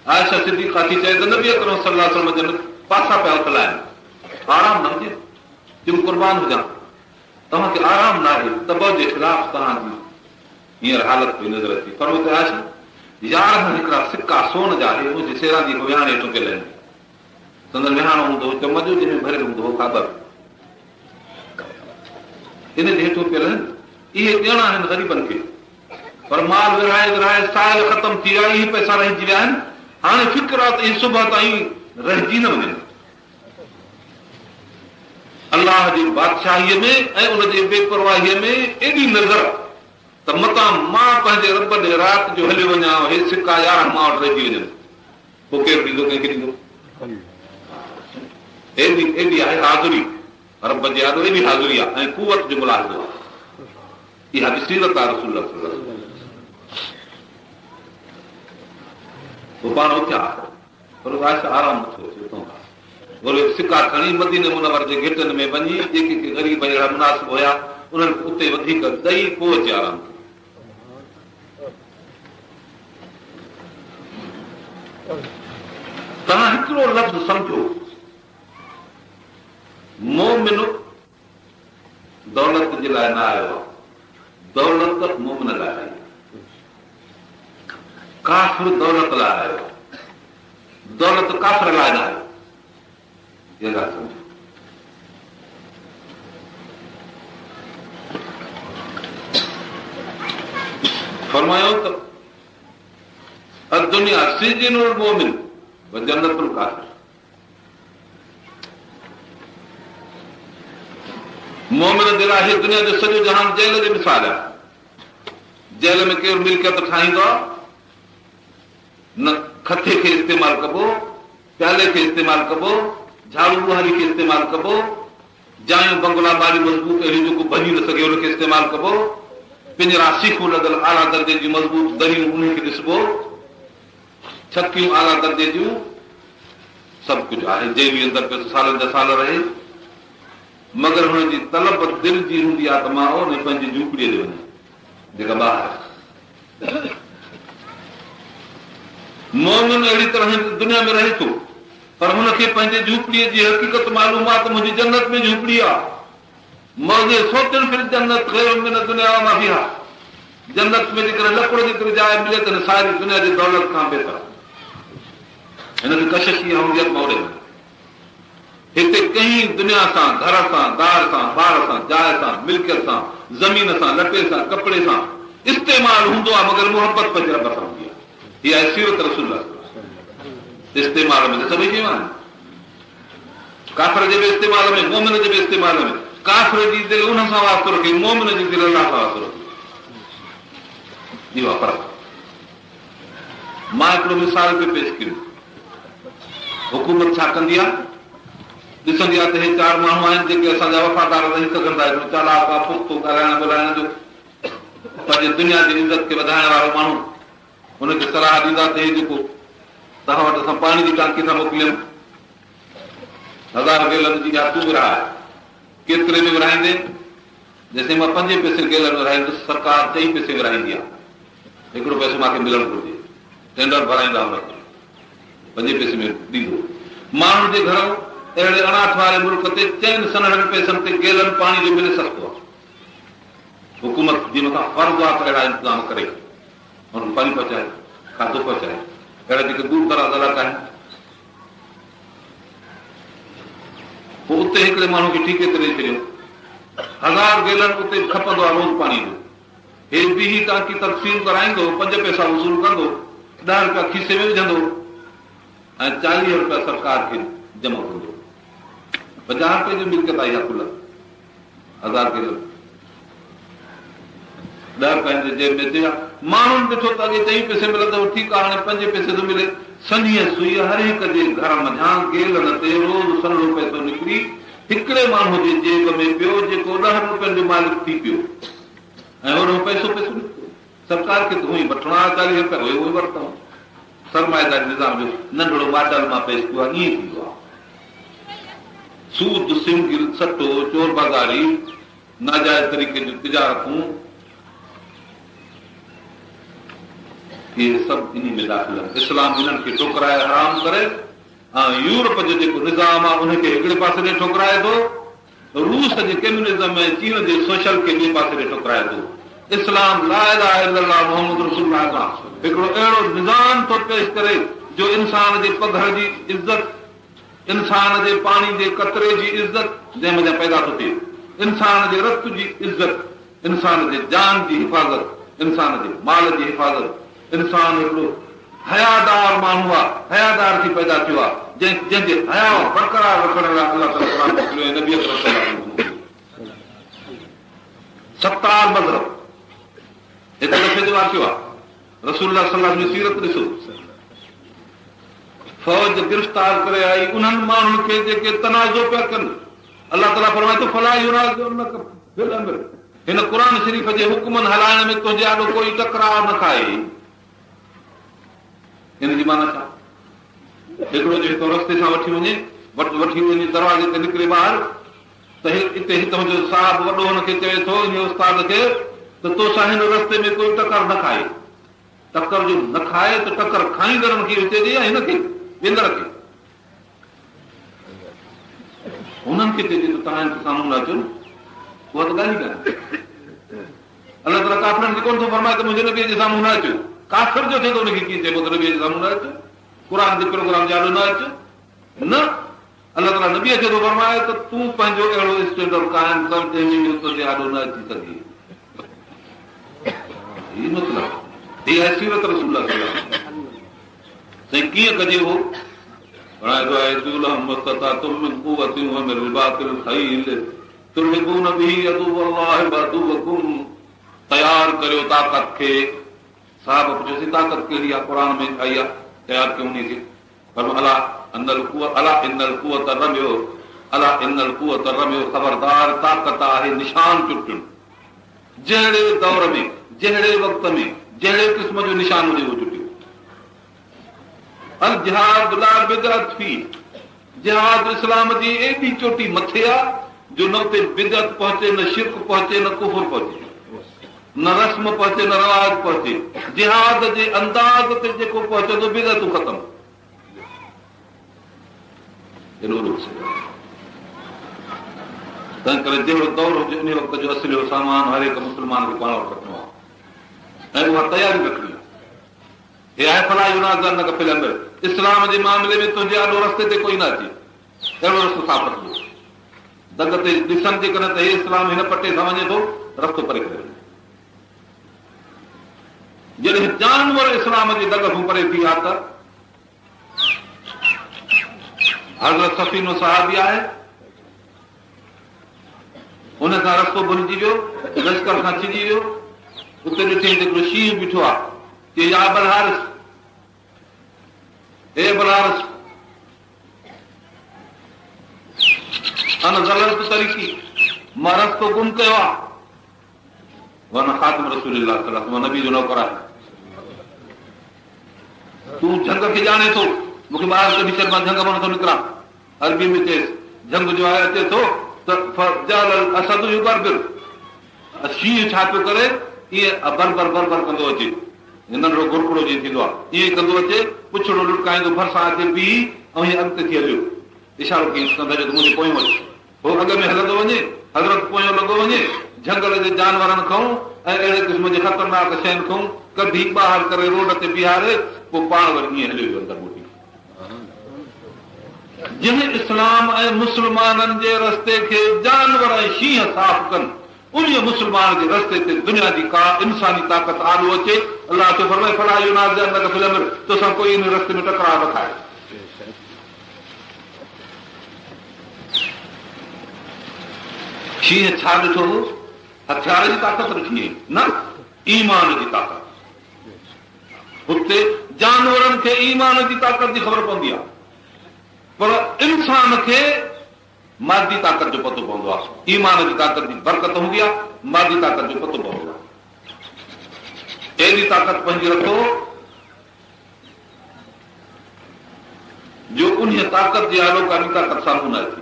عائشه صديقه ٿي چئي ته نبي اڪرم صلي الله عليه وسلم جن پاسا پيا اٿلائن. آرام نه هجي؟ چيم قربان هجان. توهان کي آرام ناهي، طبع جي خلاف توهان جي هينئر حالت پئي نظر اچي. فرمايو ته عائشه! 11 هڪڙا سڪا سون جا اهي منهنجي سيرانديء کان ويهاڻي هيٺون پيل آهن. سندن ويهاڻو هوندو هو چم جو، جنهن ۾ ڀريل هوندو هو کاٻر. ان جي هيٺون پيل آهن. اهي ڏيڻا آهن غريبن کي. پر مال ورهائي ورهائي سائل ختم ٿي ويا، اهي پئسا رهجي ويا آهن. هاڻي فڪر آ ته اهي صبح تائين رهجي نه وڃن. الله جي بادشاهيء ۾ ۽ ان جي بي پرواهيء ۾ ايڏي نظر ته متان مان پنهنجي رب ڏي رات جو هليو وڃان هي سڪا 11 مان وٽ رهجي وڃن پوء ڪير ڏيندو ڪنهن کي ڏيندو؟ ايڏي ايڏي آهي حاضري رب جي آڏو ايڏي حاضري آهي ۽ قوت جو ملاحظو آهي. اها به سيرت آهي رسول الله صلي الله عليه وسلم. پوء پاڻ اٿيا. پر عائشه آرام نٿو اچي اتان کان وري سڪا کڻي مديني منور جي گهٽن ۾ وڃي جيڪي ڪي غريب اهڙا مناسب هيا انهن کي اتي وڌيڪ ڏئي پوء اچي آرام ڪيو. توهان هڪڙو لفظ سمجهو مومن دولت جي لاء نه آيو آهي، دولت مؤمن لاء آئي آهي. ڪافر دولت لاء آيو آهي، دولت ڪافر لاء نه آئي. اها ڳالهه سمجهو. فرمايو ته الدنيا سجن المؤمن وجنت الڪافر. مؤمن جي لاء هي دنيا جو سڄو جهان جيل جي مثال آهي. جيل ۾ ڪير ملڪيت ٺاهيندو آهي؟ نه کٿي کي استعمال ڪبو، پيالي کي استعمال ڪبو، جهاڙو ٻهاري کي استعمال ڪبو، جايون بنگلا ماڙي مضبوط اهڙيون جو ڪو ڀڃي نه سگهي ان کي استعمال ڪبو، پڃرا سيخون لڳل اعليٰ درجي جون مضبوط دريون انهي کي ڏسبو. ڇتيون اعليٰ درجي جون، سڀ ڪجهه آهي، جيلي اندر پيو سالن جا سال رهي، مگر هن جي طلب دل جي هوندي آهي ته مان ان پنهنجي جهوپڙيء ڏي وڃان، جيڪا ٻاهر آهي. مؤمن اهڙي طرح هن دنيا ۾ رهي ٿو، پر هن کي پنهنجي جهوپڙيء جي حقيقت معلوم آهي ته منهنجي جنت ۾ جهوپڙي آهي. موضع سوط في الجنة خير من الدنيا وما فيها جنت ۾ جيڪڏهن لڪڙ جيتري جاء ملي ته هن ساري دنيا جي دولت کان بهتر آهي. هن کي ڪشش اها هوندي آهي ته مان اوڏي وڃان. هتي ڪنهن دنيا سان، گهر سان، دار سان، ٻار سان، جاء سان، ملڪيت سان، زمين سان، لٽي سان، ڪپڙي سان استعمال هوندو آهي مگر محبت پنهنجي رب سان هوندي آهي. هي آهي سيرت رسول الله صلي الله عليه وسلم. استعمال ۾ ته سڀئي شيون آهن. ڪافر جي به استعمال ۾، مؤمن جي به استعمال ۾، ڪافر جي دل ان سان واسطو رکي، مؤمن جي دل الله سان واسطو رکي. اهو آهي فرق. مان هڪڙو مثال پيو پيش ڪيو. حڪومت ڇا ڪندي آهي؟ ڏسندي آهي ته هي چار ماڻهو آهن جيڪي اسان جا وفادار رهي سگهن ٿا. هڪڙو چالاڪ آهي، پختو ڳالهائڻ ٻولهائڻ جو، پنهنجي دنيا جي عزت کي وڌائڻ وارو ماڻهو. هن کي صلاح ڏيندا ته هي جيڪو توهان وٽ اسان پاڻي جي ٽانڪي ٿا موڪليون 1000 گيلن جي اها تون ورهاء. ڪيتري ۾ ورهائيندين؟ جيسين مان پنجين پئسي گيلن ورهائيندس، سرڪار چئين پئسي ورهائيندي آهي. هڪڙو پئسو مان کي ملڻ گهرجي. ٽينڊر ڀرائيندا هن کي. پنجين پئسي ۾ ڏيندو. ماڻهن جي گهرئون اهڙي اڻاٺ واري ملڪ تي چئن سنهڙن پئسن تي گيلن پاڻي جو ملي سستو آهي. حڪومت جي مٿان فرض آهي ته اهڙا انتظام ڪري، انهن کي پاڻي پهچائي، کاڌو پهچائي. اهڙا جيڪي دور دراز علائقا آهن. پوء اتي هڪڙي ماڻهو کي ٺيڪي تي ڏئي ڇڏيو. هزار گيلن اتي کپندو آهي روز پاڻي جو. هي بيهي ٽانڪي تقسيم ڪرائيندو، پنج پئسا وصول ڪندو، ڏهه رپيا کيسي ۾ وجهندو ۽ 40 رپيا سرڪار کي جمع ڪندو. 50 رپئي جي ملڪيت آهي اها ڪل هزار گيلن. 10 رپيا هن جي جيب ۾ اچي ويا. ماڻهن ڏٺو ته اڳي چئين پئسي ملندو هو، ٺيڪ آهي هاڻي پنجين پئسي ٿو ملي. سنهيء سوئيء هر هڪ جي گهر منجهان گيلن تي روز سنهڙو پئسو نڪري هڪڙي ماڻهوء جي جيب ۾ پيو، جيڪو 10 رپين جو مالڪ ٿي پيو ۽ هوڏانهن پئسو پئسو نڪتو. سرڪار کي ته هونئن وٺڻا هئا 40 رپيا، اهي هونئن ورتائون. سرمائيداري نظام جو ننڍڙو ماڊل مان پيش ڪيو آهي، ائين ٿيندو آهي. سود، سنگل، سٽو، چور بازاري، ناجائز طريقي جون تجارتون، اهي سڀ انهي ۾ داخل آهن. اسلام انهن کي ٺڪرائي حرام ڪري ۽ يورپ جو جيڪو نظام آهي ان کي هڪڙي پاسي ڏي ٺڪرائي ٿو، روس جي ڪميونزم ۽ چين جي سوشل کي ٻئي پاسي ڏي ٺڪرائي ٿو. اسلام لا اله الا الله محمد رسول الله سان هڪڙو اهڙو نظام ٿو پيش ڪري جو انسان جي پگهر جي عزت، انسان جي پاڻي جي قطري جي عزت جنهن منجهان پيدا ٿو ٿئي، انسان جي رت جي عزت، انسان جي جان جي حفاظت، انسان جي مال جي حفاظت، انسان هڪڙو حيادار ماڻهو آ، حيادار ٿي پيدا ٿيو آ، جنهن جي حياء برقرار رکڻ لاء الله تعاليٰ قرآن موڪليو ۽ نبي اڪرم صلي الله عليه وسلم موڪليو. ستار مذهب هڪ دفعي جو واقعو آ، رسول الله صلي الله عليه وسلم جي سيرت ڏسو، فوج گرفتار ڪري آئي انهن ماڻهن کي جيڪي تنازعو پيا ڪن، الله تعاليٰ فرمائي ٿو فلا ينازعنڪ في الامر هن قرآن شريف جي حڪمن هلائڻ ۾ تنهنجي آڏو ڪوئي ٽڪراء نه کائي. ان جي معنيٰ ڇا؟ هڪڙو جو هتان رستي سان وٺي وڃي، وٺي وڃي دروازي تي نڪري ٻاهر ته اتي هتان جو صاحب وڏو هن کي چوي ٿو انهيء استاد کي ته توسان هن رستي ۾ ڪوئي ٽڪر نه کائي. ٽڪر جو نه کائي ته ٽڪر کائيندڙن کي اهو چئجي يا هن کي، ويندڙ کي؟ هنن کي چئجي ته توهان هن کي سامهون نه اچو نه، اها ته ڳالهه ئي ڪانهي. الله تعاليٰ ڪافرن کي ڪونه ٿو فرمائي ته منهنجي نبيء جي سامهون نه اچو. ڪافر جو ٿئي ته ان کي ڪيئن چئبو ته نبيء جي سامهون نه اچو، قرآن جي پروگرام جي آڏو نه اچو. نه، الله تعاليٰ نبيء کي ٿو فرمائي ته تون پنهنجو اهڙو اسٽينڊرڊ قائم ڪر جنهن ۾ اهو تنهنجي آڏو نه اچي سگهي. هي مطلب هي آهي سيرت رسول الله صلي الله عليه وسلم. سائين ڪيئن ڪجي اهو؟ فرمائي ٿو واعدوا لهم ما استطعتم من قوة ومن رباط الخيل ترهبون به عدو الله وعدوڪم تيار ڪريو طاقت کي. صحابه پڇيو سائين طاقت ڪهڙي آهي قرآن ۾ آئي آهي تيار ڪيو انهي کي. فرمايو الا ان القوة الا ان القوة الرمي الا ان القوة الرمي خبردار طاقت آهي نشان چٽڻ جهڙي دور ۾ جهڙي وقت ۾ جهڙي قسم جو نشان هجي اهو چٽيو. الجهاد لا بدعت فيه جهاد اسلام جي ايڏي چوٽي مٿي آ جو نه اتي بدعت پهچي نه شرڪ پهچي نه ڪفر پهچي نه رسم پهچي نه رواج پهچي جهاد جي انداز تي جيڪو پهچندو بدعتون ختم. ايڏو وڏو مسئلو آهي. تنهن ڪري جهڙو دور هجي انهي وقت جو اسلحو سامان هر هڪ مسلمان کي پاڻ وٽ رکڻو آهي ۽ اها تياري رکڻي آهي. هي آهي فلا ينازعنڪ في الامر اسلام جي معاملي ۾ تنهنجي آڏو رستي تي ڪوئي نه اچي اهڙو رستو صاف رکبو. دڳ تي ڏسن جيڪڏهن ته هي اسلام هن پٽي سان وڃي ٿو رستو پري ڪري وڃي. جڏهن جانور اسلام جي دڳ کان پري ٿي ويا ته حضرت سفينو صحابي آهي ان کان رستو ڀلجي ويو لشڪر کان ڇڄي ويو اتي ڏٺئي ته هڪڙو شينهن بيٺو آهي چي يا ابا الحارث اي ابا الحارث انا ضللت طريقي مان رستو گم ڪيو آهي وانا خادم رسول الله صلي الله عليه وسلم نبي جو نوڪر آهيان تون جهنگ کي ڄاڻين ٿو مون کي ٻاهر ڪڍي ڇڏ مان جهنگ مان نٿو نڪران عربي ۾ چيس جهنگ جو آهي اچي ٿو ته فجعل الاسد يبربر شينهن ڇا پيو ڪري ائين بربر بربر ڪندو اچي. ننڍڙو گرڪڙو جيئن ٿيندو آهي، ائين ڪندو اچي، پڇڙو لٽڪائيندو ڀرسان اچي بيهي ۽ هيئن اڳتي ٿي هليو. اشارو ڪيائينس ڪنڌ جو ته منهنجي پويون اچ. هو اڳ ۾ هلندو وڃي، حضرت پويون لڳو وڃي، جهنگل جي جانورن کان ۽ اهڙي قسم جي خطرناڪ شين کان ڪڍي ٻاهر ڪري روڊ تي بيهاري، پوء پاڻ وري ائين هليو ويو اندر موٽي. جنهن اسلام ۽ مسلمانن جي رستي کي جانور ۽ شينهن صاف ڪن، انهيء مسلمان جي رستي تي دنيا جي ڪا انساني طاقت آڏو اچي، الله ٿو فرمائي، فلا ينازعنڪ في الامر، توسان ڪوئي انهيء رستي ۾ ٽڪراء نه کائي. شينهن ڇا ڏٺو هو؟ هٿيار جي طاقت ڏٺي هئي؟ نه، ايمان جي طاقت. هتي جانورن کي ايمان جي طاقت جي خبر پوندي آهي، پر انسان کي مادي طاقت جو پتو پوندو آهي. ايمان جي طاقت جي برڪت هوندي آهي، مادي طاقت جو پتو پوندو آهي. ايڏي طاقت پنهنجي رکو جو انهيء طاقت جي آڏو ڪا ٻي طاقت سامهون نه اچي.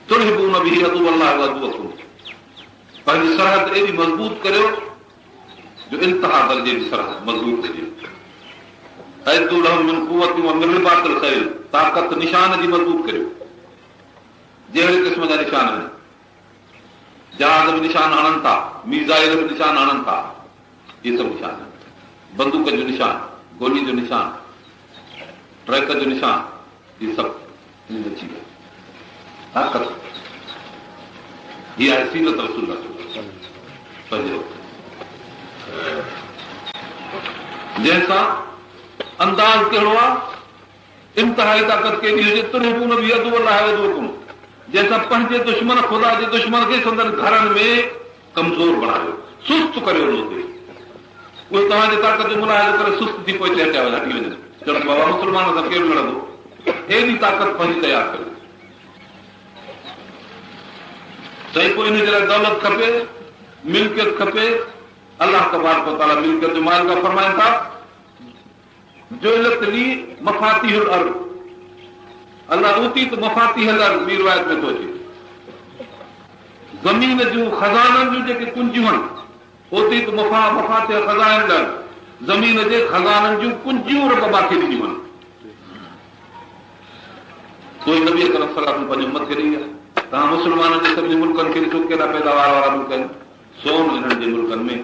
ترهبون به عدو الله وعدوڪم پنهنجي سرحد ايڏي مضبوط ڪريو جو انتها درجي جي سرحد مضبوط هجي. اعدوا لهم من قوة ومن رباط الخيل طاقت نشان جي مضبوط ڪريو. جهڙي قسم جا نشان آهن. جهاز به نشان هڻن ٿا، ميزائل به نشان هڻن ٿا. اهي سڀ نشان آهن. بندوق جو نشان، گولي جو نشان، ٽريڪ جو نشان، اهي سڀ ان ۾ اچي ويا. طاقت هي آهي سيرت رسول الله پنهنجي وقت جنهن سان انداز ڪهڙو آهي انتهائي طاقت ڪيڏي هجي ترهبون به عدو الله وعدوڪم جنهن سان پنهنجي دشمن خدا جي دشمن کي سندن گهرن ۾ ڪمزور بڻايو، سست ڪريو ان اتي. اهي توهان جي طاقت جو ملاحظو ڪري سست ٿي پوئتي هٽيا وڃن، هٽي وڃن. چون ته بابا مسلمانن سان ڪير لڙندو؟ ايڏي طاقت پنهنجي تيار ڪريو. سائين پوء ان جي لاء دولت کپي، ملڪيت کپي. الله تبارڪ وتعاليٰ ملڪيت جو مالڪ آهي فرمائن ٿا، جعلت لي مفاتيح الارض الله اوتيت مفاتيح الارض ٻي روايت ۾ ٿو اچي زمين جون خزانن جون جيڪي ڪنجيون آهن اوتيت مفا مفاتيح خزائن الارض زمين جي خزانن جون ڪنجيون رب مان کي ڏنيون آهن اهي نبي اڪرم صلي الله عليه وسلم پنهنجي امت کي ڏئي ويا توهان مسلمانن جي سڀني ملڪن کي ڏسو ڪيڏا پيداوار وارا ملڪ آهن سون انهن جي ملڪن ۾،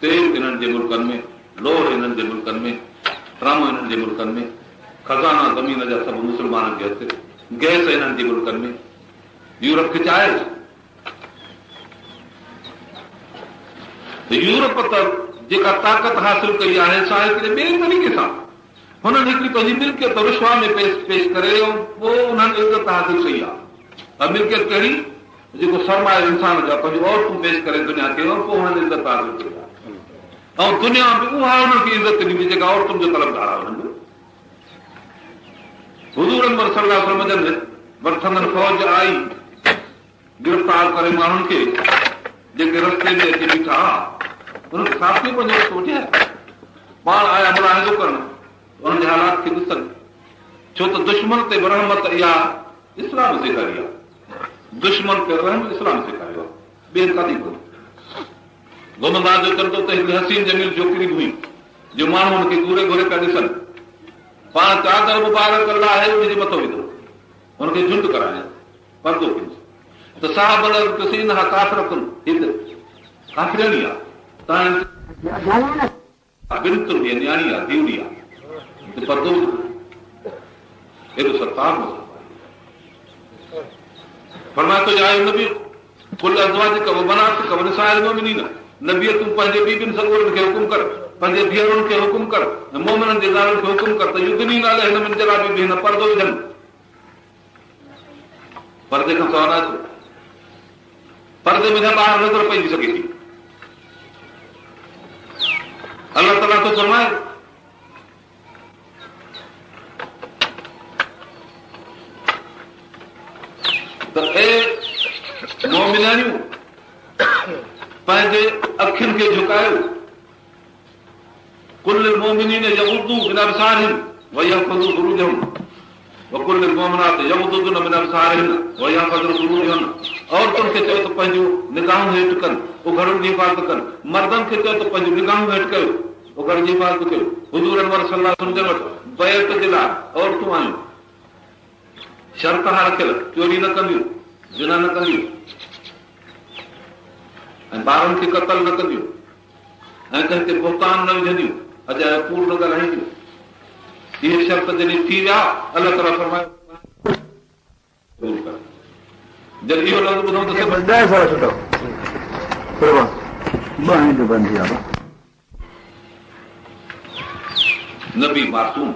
تيل انهن جي ملڪن ۾، لوهه انهن جي ملڪن ۾، ٽرامو انهن جي ملڪن ۾، خزانا زمين جا سڀ مسلمانن جي هٿ، گئس انهن جي ملڪن ۾. يورپ کي چاهي ته يورپ ته جيڪا طاقت حاصل ڪئي آهي سا هڪڙي ٻئي طريقي سان هنن هڪڙي پنهنجي ملڪيت رشوت ۾ پيش پيش ڪري ۽ پوء انهن عزت حاصل ڪئي آهي. اها ملڪيت ڪهڙي؟ جيڪو سرمايو انسان جو آهي، پنهنجون عورتون پيش ڪري دنيا کي ۽ پوء انهن عزت حاصل ڪئي آهي ۽ دنيا به اها انهن کي عزت ڏيندي جيڪا عورتن جو طلبگار آهي انهن جو. حضور انور صلي الله عليه وسلم جن وٽ سندن فوج آئي گرفتار ڪري ماڻهن کي جيڪي رستي ۾ اچي بيٺا هئا انهن کي صاف ٿي پنهنجو رستو وٺي آيا پاڻ آيا ملاحظو ڪرڻ انهن جي حالات کي ڏسن ڇو ته دشمن تي به رحمت اها اسلام سيکاري آهي دشمن تي رحم اسلام سيکاريو آهي ٻين ڪاٿي ڪونه گهمندا جو چون ٿو ته هڪڙي حسين جميل ڇوڪري به هئي جو ماڻهو هن کي گهوري گهوري پيا ڏسن پاڻ چادر مبارڪ لاهي ان جي مٿو وڌو هن کي جهنڊ ڪرايائين پردو ڪيس ته صحابه عرض ڪيس انها ڪافرة هي ته ڪافرياڻي آهي توهان بنت هي نياڻي آهي ڌيئڙي آهي ته پردو ايڏو ستار فرمائي ٿو يا ايها النبي قل لازواجڪ وبناتڪ ونساء المؤمنين نبي تون پنهنجي بيبين سڳورين کي حڪم ڪر پنهنجي ڌيئرن کي حڪم ڪر ۽ مؤمنن جي زالن کي حڪم ڪر ته يدنين عليهن من جلابيبهن پردو وجهن پردي کان سواء نه اچو پردي منجهان ٻاهر نظر پئجي سگهي ٿي الله تعاليٰ ٿو فرمائي ته اي مومنياڻيون پنهنجي اکين کي جهڪايو قل للمؤمنين يغضوا من ابصارهم ويحفظوا فروجهم وقل للمؤمنات يغضضن من ابصارهن ويحفظن فروجهن. عورتن کي چئو ته پنهنجون نگاهون هيٺ ڪن، اگهڙن جي حفاظت ڪن. مردن کي چئو ته پنهنجون نگاهون هيٺ ڪيو، اگهڙن جي حفاظت ڪيو. حضور انور صلي الله عليه وسلم جن وٽ بيعت جي لاء عورتون آيون. شرط ها رکيل، چوري نه ڪنديون، زنا نه ڪنديون ۽ ٻارن کي قتل نه ڪنديون ۽ ڪنهن تي بهتان نه وجهنديون، اجايو ڪوڙ نه ڳالهائينديون. اهي شرط جڏهن ٿي ويا، الله تعاليٰ فرمايو. قبول ڪر. جڏهن اهو لفظ ٻڌون ته سڀ. ڏهه سال ڇٽو قربان ٻانهن جو بند ٿي آ. نبي معصوم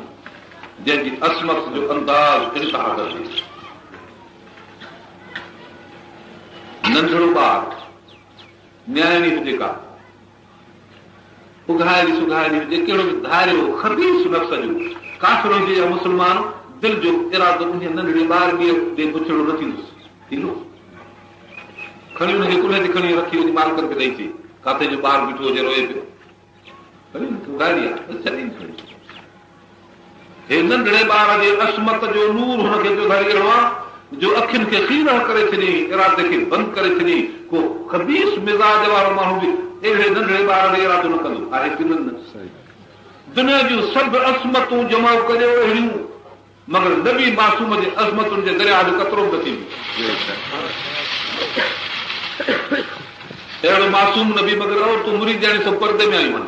جنهن جي عصمت جو انداز انتها درجي جو. ننڍڙو ٻار نياڻي هجي ڪا اگهائڙي سگهائڙي هجي، ڪهڙو به ڌاريو خبيث نفس جو، ڪافر هجي يا مسلمان، دل جو ارادو انهيء ننڍڙي ٻارڙيء ڏي بڇڙو نه ٿيندس. ٿيندو؟ کڻي ان کي ڪلهي تي کڻي رکي وڃي مالڪن کي ڏئي اچي، ڪاٿي جو ٻار بيٺو هجي روئي پيو. کڻي ان کي اگهائڙي آ، بس ڇڏي کڻي. هي ننڍڙي ٻار جي عصمت جو نور هن کي چوڌاري اهڙو آ جو اکين کي خيره ڪري ڇڏيائين، ارادي کي بند ڪري ڇڏيائين. ڪو خبيث مزاج وارو ماڻهو به اهڙي ننڍڙي ٻار ڏي ارادو نه ڪندو آهي ڪي نه؟ دنيا جون سڀ عصمتون جمع ڪريو اهڙيون مگر نبي معصوم جي عظمتن جي درياء جو قطرو به نه ٿيندو. اهڙو معصوم نبي مگر عورتون مريدياڻيون سڀ پردي ۾ آيون آهن.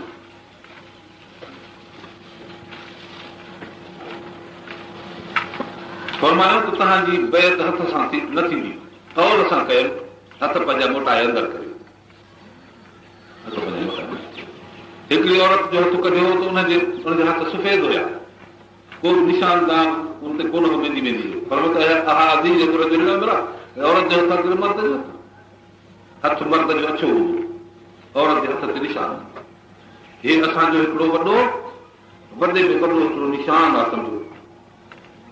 فرمايو ته توهان جي بيعت هٿ سان نه ٿيندي، قول سان ڪيل، هٿ پنهنجا موٽائي اندر ڪريو. هٿ پنهنجا موٽائي. هڪڙي عورت جو هٿ ڪڍيو ته ان جي ان جا هٿ سفيد هيا، ڪو به نشان داغ ان تي ڪونه هو ميندي ميندي جو. فرمايو ته اهذه يد رجل ام امرأة، عورت جو هٿ آهي مرد جو هٿ؟ هٿ مرد جو اڇو هوندو، عورت جي هٿ تي نشان هوندا. هي اسان جو هڪڙو وڏو، وڏي ۾ وڏو هڪڙو نشان آ سمجهو.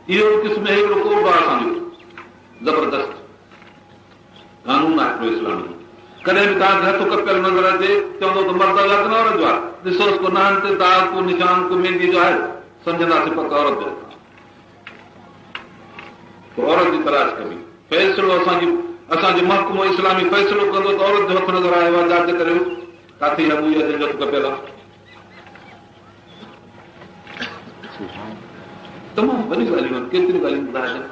اهو به قسم هڪڙو ڪوڊ آ اسان جو زبردست قانون آ هڪڙو اسلام جو. ڪڏهن به توهان کي هٿ ڪپيل نظر اچي، چوندو ته مرد جو آ ڪه نه عورت جو آ؟ ڏسوس ڪو نهن تي داغ، ڪو نشان، ڪو مينديء جو آهي، سمجهنداسين پڪ عورت جو هٿ آ. پوء عورت جي تلاش ڪبي. فيصلو اسان جي اسان جو محڪمو اسلامي فيصلو ڪندو ته عورت جو هٿ نظر آيو آهي جاچ ڪريو ڪاٿي اها موئي آهي جنهن جو هٿ ڪپيل آهي. تمام وڏيون ڳالهيون آهن ڪيتريون ڳالهيون ٻڌائجن.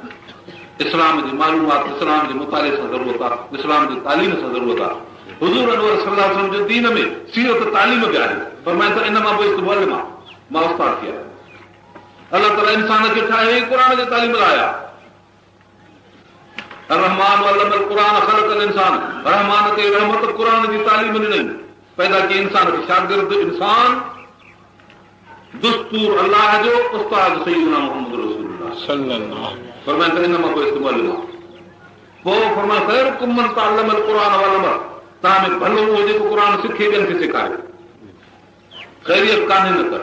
اسلام جي معلومات اسلام جي مطالعي سان ضرورت آهي اسلام جي تعليم سان ضرورت آهي. حضور انور صلي الله عليه وسلم جو دين ۾ سيرت تعليم به آهي فرمائن ٿا انما بعثت معلما مان استاد ٿي آيو. الله تعاليٰ انسان کي ٺاهيو ئي قرآن جي تعليم لاء آهي. الرحمان علم القرآن خلق الانسان رحمان ڪئي رحمت قرآن جي تعليم ڏنئي پيدا ڪيئي انسان کي شاگرد انسان دستور الله جو استاد سيدنا محمد رسول الله صلي الله فرمائن ته انما بعثت معلما پوء فرمائي خيرڪم من تعلم القرآن وعلمه توهان ۾ ڀلو اهو جيڪو قرآن سکي ٻين کي سيکاري خيريت ڪانهي نه ته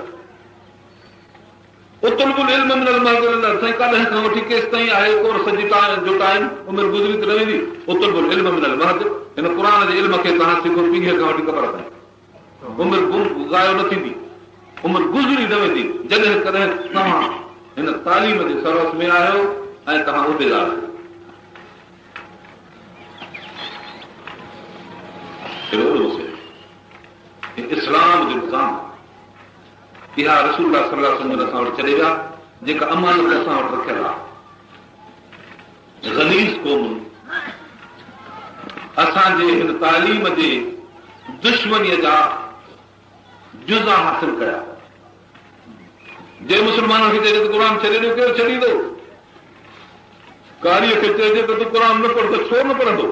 اطلبوا العلم من المهد الي اللحد سائين ڪڏهن کان وٺي ڪيستائين آهي ڪورس جي جو ٽائيم عمر گذري ته نه ويندي اطلبوا العلم من المهد هن قرآن جي علم کي توهان سکو پينگهي کان وٺي قبر تائين عمر گم ضايع نه ٿيندي عمر گذري نه ويندي جڏهن ڪڏهن توهان هن تعليم جي سروس ۾ آهيو ۽ توهان عهديدار آهيو هي اسلام جو نظام آهي. اها رسول الله صلي الله عليه وسلم جن اسان وٽ ڇڏي ويا، جيڪا امانت اسان وٽ رکيل آهي. غليظ قومن اسان جي هن تعليم جي دشمنيء جا جزا حاصل ڪيا. جي مسلمانن کي چئجي ته قرآن ڇڏي ڏيو، ڪير ڇڏيندو؟ قاريء کي چئجي ته تون قرآن نه پڙهه ته ڇو نه پڙهندو؟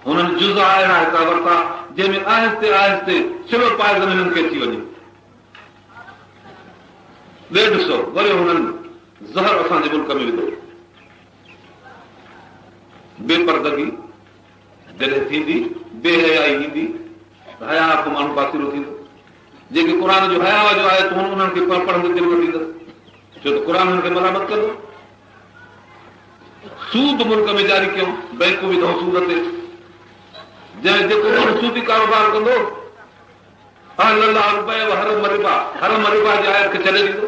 هنن جزا اهڙا هڪڙا ورتا، جنهن ۾ آهستي آهستي سلو پائزن هنن کي اچي وڃي. ڏيڍ سو ورهيه هنن زهر اسان جي ملڪ ۾ وڌو. بي پردگي جڏهن ٿيندي، بي حيائي ايندي ته حياء کان ماڻهو پاسيرو ٿيندو. جيڪي قرآن جو حياء جو آيتون هن انهن کي پڙهندي دل نه ٿيندس، ڇو ته قرآن هن کي ملامت ڪندو. سود ملڪ ۾ جاري ڪيون، بئنڪون وڌائون سود تي، جنهن جيڪو ماڻهو سودي ڪاروبار ڪندو، احل الله البيع وحرم الربا، حرم الربا جي آيت کي ڇڏي ڏيندو،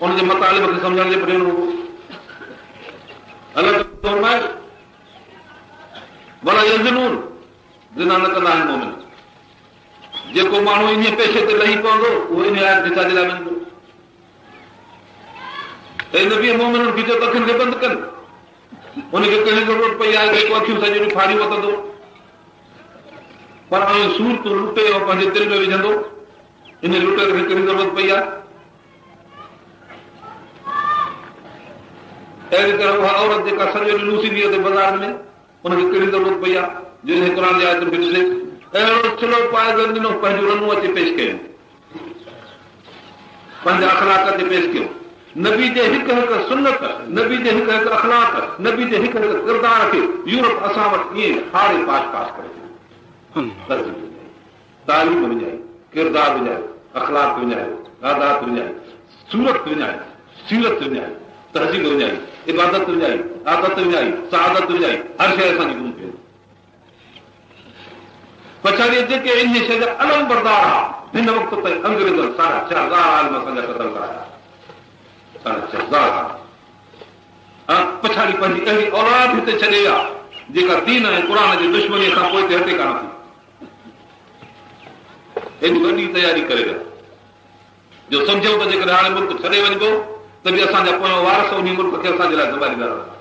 ان جي مطالب کي سمجهڻ جي پٺيان نه هوندو. الله تعاليٰ فرمائي. ولا يزنون، زنا نه ڪندا آهن مؤمن. جيڪو ماڻهو انهيء پيشي تي لهي پوندو، اهو انهيء آيت کي ڇا جي لاء مڃندو؟ اي نبي! مؤمنن کي چئو ته اکين کي بند ڪن. ان کي ڪهڙي ضرورت پئي آهي جيڪو اکيون سڄو ڏينهن ڦاڙيون وتندو، پر ۽ سورتون لٽي ۽ پنهنجي دل ۾ وجهندو. انهيء لٽيل کي ڪهڙي ضرورت پئي آهي؟ اهڙي طرح اها عورت جيڪا سڄو ڏينهن لوسيندي اٿي بازارن ۾، ان کي ڪهڙي ضرورت پئي آهي جو انهيء قرآن جي آيتن کي ڏسي؟ اهڙو سلو پائيزن ڏنو، پنهنجون رنون اچي پيش ڪيون، پنهنجا اخلاق اچي پيش ڪيون. نبي جي هڪ هڪ سنت، نبي جي هڪ هڪ اخلاق، نبي جي هڪ هڪ ڪردار کي يورپ اسان وٽ ائين ڦاڙي پاش پاش ڪري ڇڏيو. تعليم وڃائي، ڪردار وڃايو، اخلاق وڃايو، عادات وڃائي، صورت وڃائي، سيرت وڃائي، تهذيب وڃائي، عبادت وڃائي، عادت وڃائي، سعادت وڃائي، هر شيء اسان جي گم ٿي وئي. پڇاڙيء جيڪي انهيء شيء جا علمبردار ها، هن وقت تائين انگريزن ساڍا ڇهه هزار عالم اسان جا قتل ڪرايا. ساڍا ڇهه هزار عالم. ۽ پڇاڙي پنهنجي اهڙي اولاد هتي ڇڏي ويا، جيڪا دين ۽ قرآن جي دشمنيء کان پوئتي هٽي ڪانه ٿي. ايڏي وڏي تياري ڪري ويا جو سمجهيو ته جيڪڏهن هاڻي ملڪ ڇڏي وڃبو ته به اسان جا پويان وارث انهي ملڪ کي اسان جي لاء سنڀاليندا رهندا.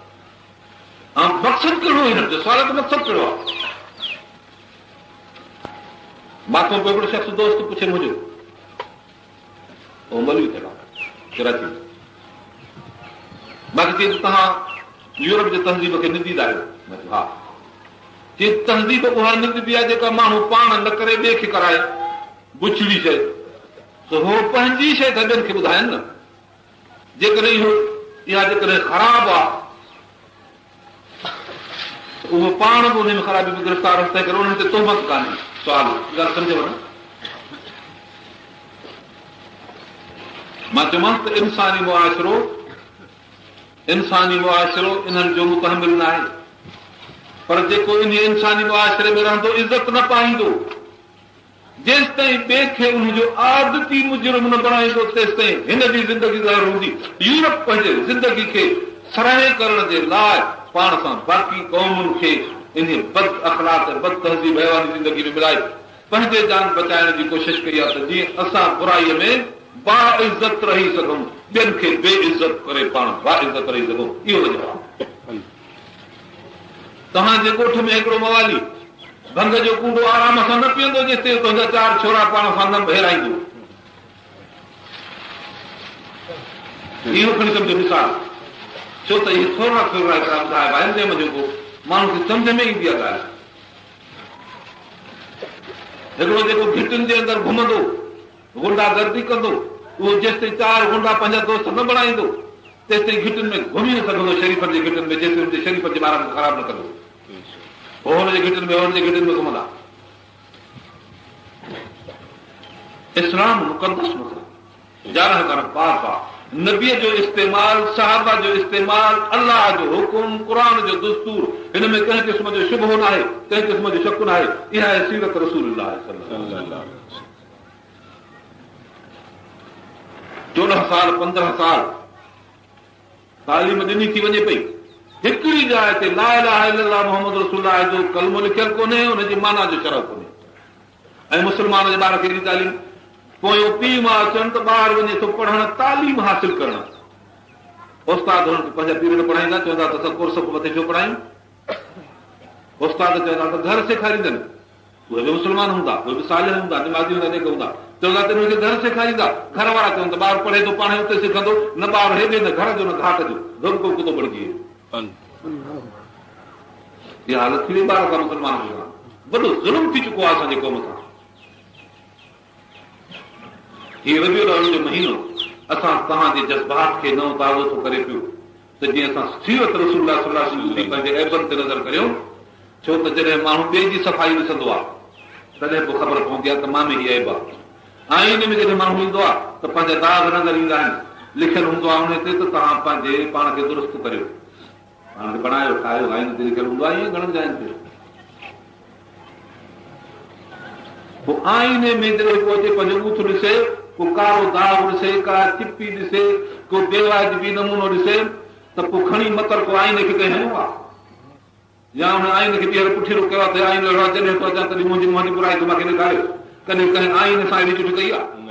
۽ مقصد ڪهڙو هنن جو؟ سوال ته مقصد ڪهڙو آهي؟ مان کان پوء هڪڙو شخص دوست پڇي منهنجو اهو مولوي ٿيل آهي ڪراچي ۾ مان کي چئي ته توهان يورپ جي تهذيب کي ننديندا آهيو؟ مان چيو ها. چي تهذيب اها نندبي آهي جيڪا ماڻهو پاڻ نه ڪري ٻئي کي ڪرائي. بڇڙي شيء ته هو پنهنجي شيء ٿا ٻين کي ٻڌائن نه. جيڪڏهن اهو اها جيڪڏهن خراب آهي ته اهو پاڻ به انهي ۾ خرابي ۾ گرفتار آهي تنهن ڪري انهن تي تهمت ڪانهي. سوال ڳالهه سمجهيو نه؟ مان چيومانس ته انساني معاشرو انساني معاشرو انهن جو متحمل ناهي پر جيڪو انهي انساني معاشري ۾ رهندو عزت نه پائيندو. جيستائين ٻئي کي ان جو عادتي مجرم نه بڻائيندو تيستائين هن جي زندگي زهر هوندي. يورپ پنهنجي زندگي کي سرهي ڪرڻ جي لاء پاڻ سان باقي قومن کي انهي بد اخلاق ۽ بد تهذيب حيواني زندگي ۾ ملائي پنهنجي جان بچائڻ جي ڪوشش ڪئي آهي ته جيئن اسان برائيء ۾ باعزت رهي سگهون، ٻين کي بي عزت ڪري پاڻ باعزت رهي سگهون، اهو وجهه آهي. توهان جي ڳوٺ ۾ هڪڙو موالي ڀنگ جو ڪونڊو آرام سان نه پيئندو جيستائين تنهنجا چار ڇورا پاڻ سان نه هيرائيندو. اهو کڻي سمجهو مثال، ڇو ته اهي ٿورڙا ٿورڙا هڪڙا ٻڌائبا آهن جنهن منجهه ڪو ماڻهو کي سمجهه ۾ ايندي آهي ڳالهه. هڪڙو جيڪو گهٽين جي اندر گهمندو، غنڊا گردي ڪندو، اهو جيستائين چار غنڊا پنهنجا دوست نه بڻائيندو، تيستائين گهٽين ۾ گهمي نه سگهندو، شريفن جي گهٽين ۾ جيستائين هن جي شريفن جي ٻارن کي خراب نه ڪندو. هو هن جي گهٽين ۾ هن جي گهٽين ۾ گهمندا. اسلام مقدس مذهب جارح ڪرڻ پاڪ آ. نبيء جو استعمال، صحابه جو استعمال، الله جو حڪم، قرآن جو دستور، هن ۾ ڪنهن قسم جو شبهو ناهي، ڪنهن قسم جو شڪ ناهي. اها آهي سيرت رسول الله صلي الله عليه وسلم. 14 سال 15 سال تعليم ڏني ٿي وڃي پئي. هڪڙي جاء تي لا اله الا الله محمد رسول الله جو ڪلمو لکيل ڪونهي، ان جي معنيٰ جو شرح ڪونهي. ۽ مسلمان جي ٻار کي ايڏي تعليم پويون پيء ماء چون ته ٻار وڃي ٿو پڙهڻ تعليم حاصل ڪرڻ استاد هنن کي پنهنجا پيرڊ پڙهائيندا چوندا ته اسان ڪورس کان مٿي ڇو پڙهايون استاد چوندا ته گهر سيکاريندن اهي به مسلمان هوندا اهي به صالح هوندا نمازي هوندا نيڪ هوندا چوندا ته انهن کي گهر سيکاريندا گهر وارا چون ته ٻار پڙهي ٿو پاڻ اتي سکندو نه ٻار هيڏي نه گهر جو نه گهاٽ جو ڌوٻڪو ڪتو بڻجي اها حالت ٿي وئي ٻار سان مسلمان سان وڏو ظلم ٿي چڪو آهي اسان جي قوم سان. هي ربيع الاول جو مهينو اسان توهان جي جذبات کي نئون تازو ٿو ڪري پيو ته جيئن اسان سيرت رسول الله صلي الله عليه وسلم ٻڌي پنهنجي عيبن تي نظر ڪريون ڇو ته جڏهن ماڻهو ٻئي جي صفائي ڏسندو آهي تڏهن پوء خبر پوندي آهي ته مان ۾ هي عيب آهي. آئيني ۾ جڏهن ماڻهو ايندو آهي ته پنهنجا داغ نظر ايندا آهن لکيل هوندو آهي ان تي ته توهان پنهنجي پاڻ کي درست ڪريو. پاڻ کي بڻايو ٺاهيو آئيني تي لکيل هوندو آهي ائين گهڻن جاين تي پوء آئيني ۾ جڏهن ڪو اچي پنهنجو ٻوٿ ڏسي ڪو ڪارو داغ ڏسي ڪا چپي ڏسي ڪو بي واجبي نمونو ڏسي ته پوء کڻي مترڪو آئيني کي ڪنهن هنيو آهي. يا ان آئيني کي ٻيهر پٺيرو ڪيو آهي ته آئينو اهڙو آهي جڏهن ٿو اچان تڏهن منهنجي منهن جي برائي ٿو مان کي ڏيکاري. ڪڏهن ڪنهن آئيني سان اهڙي جٺ ڪئي آهي؟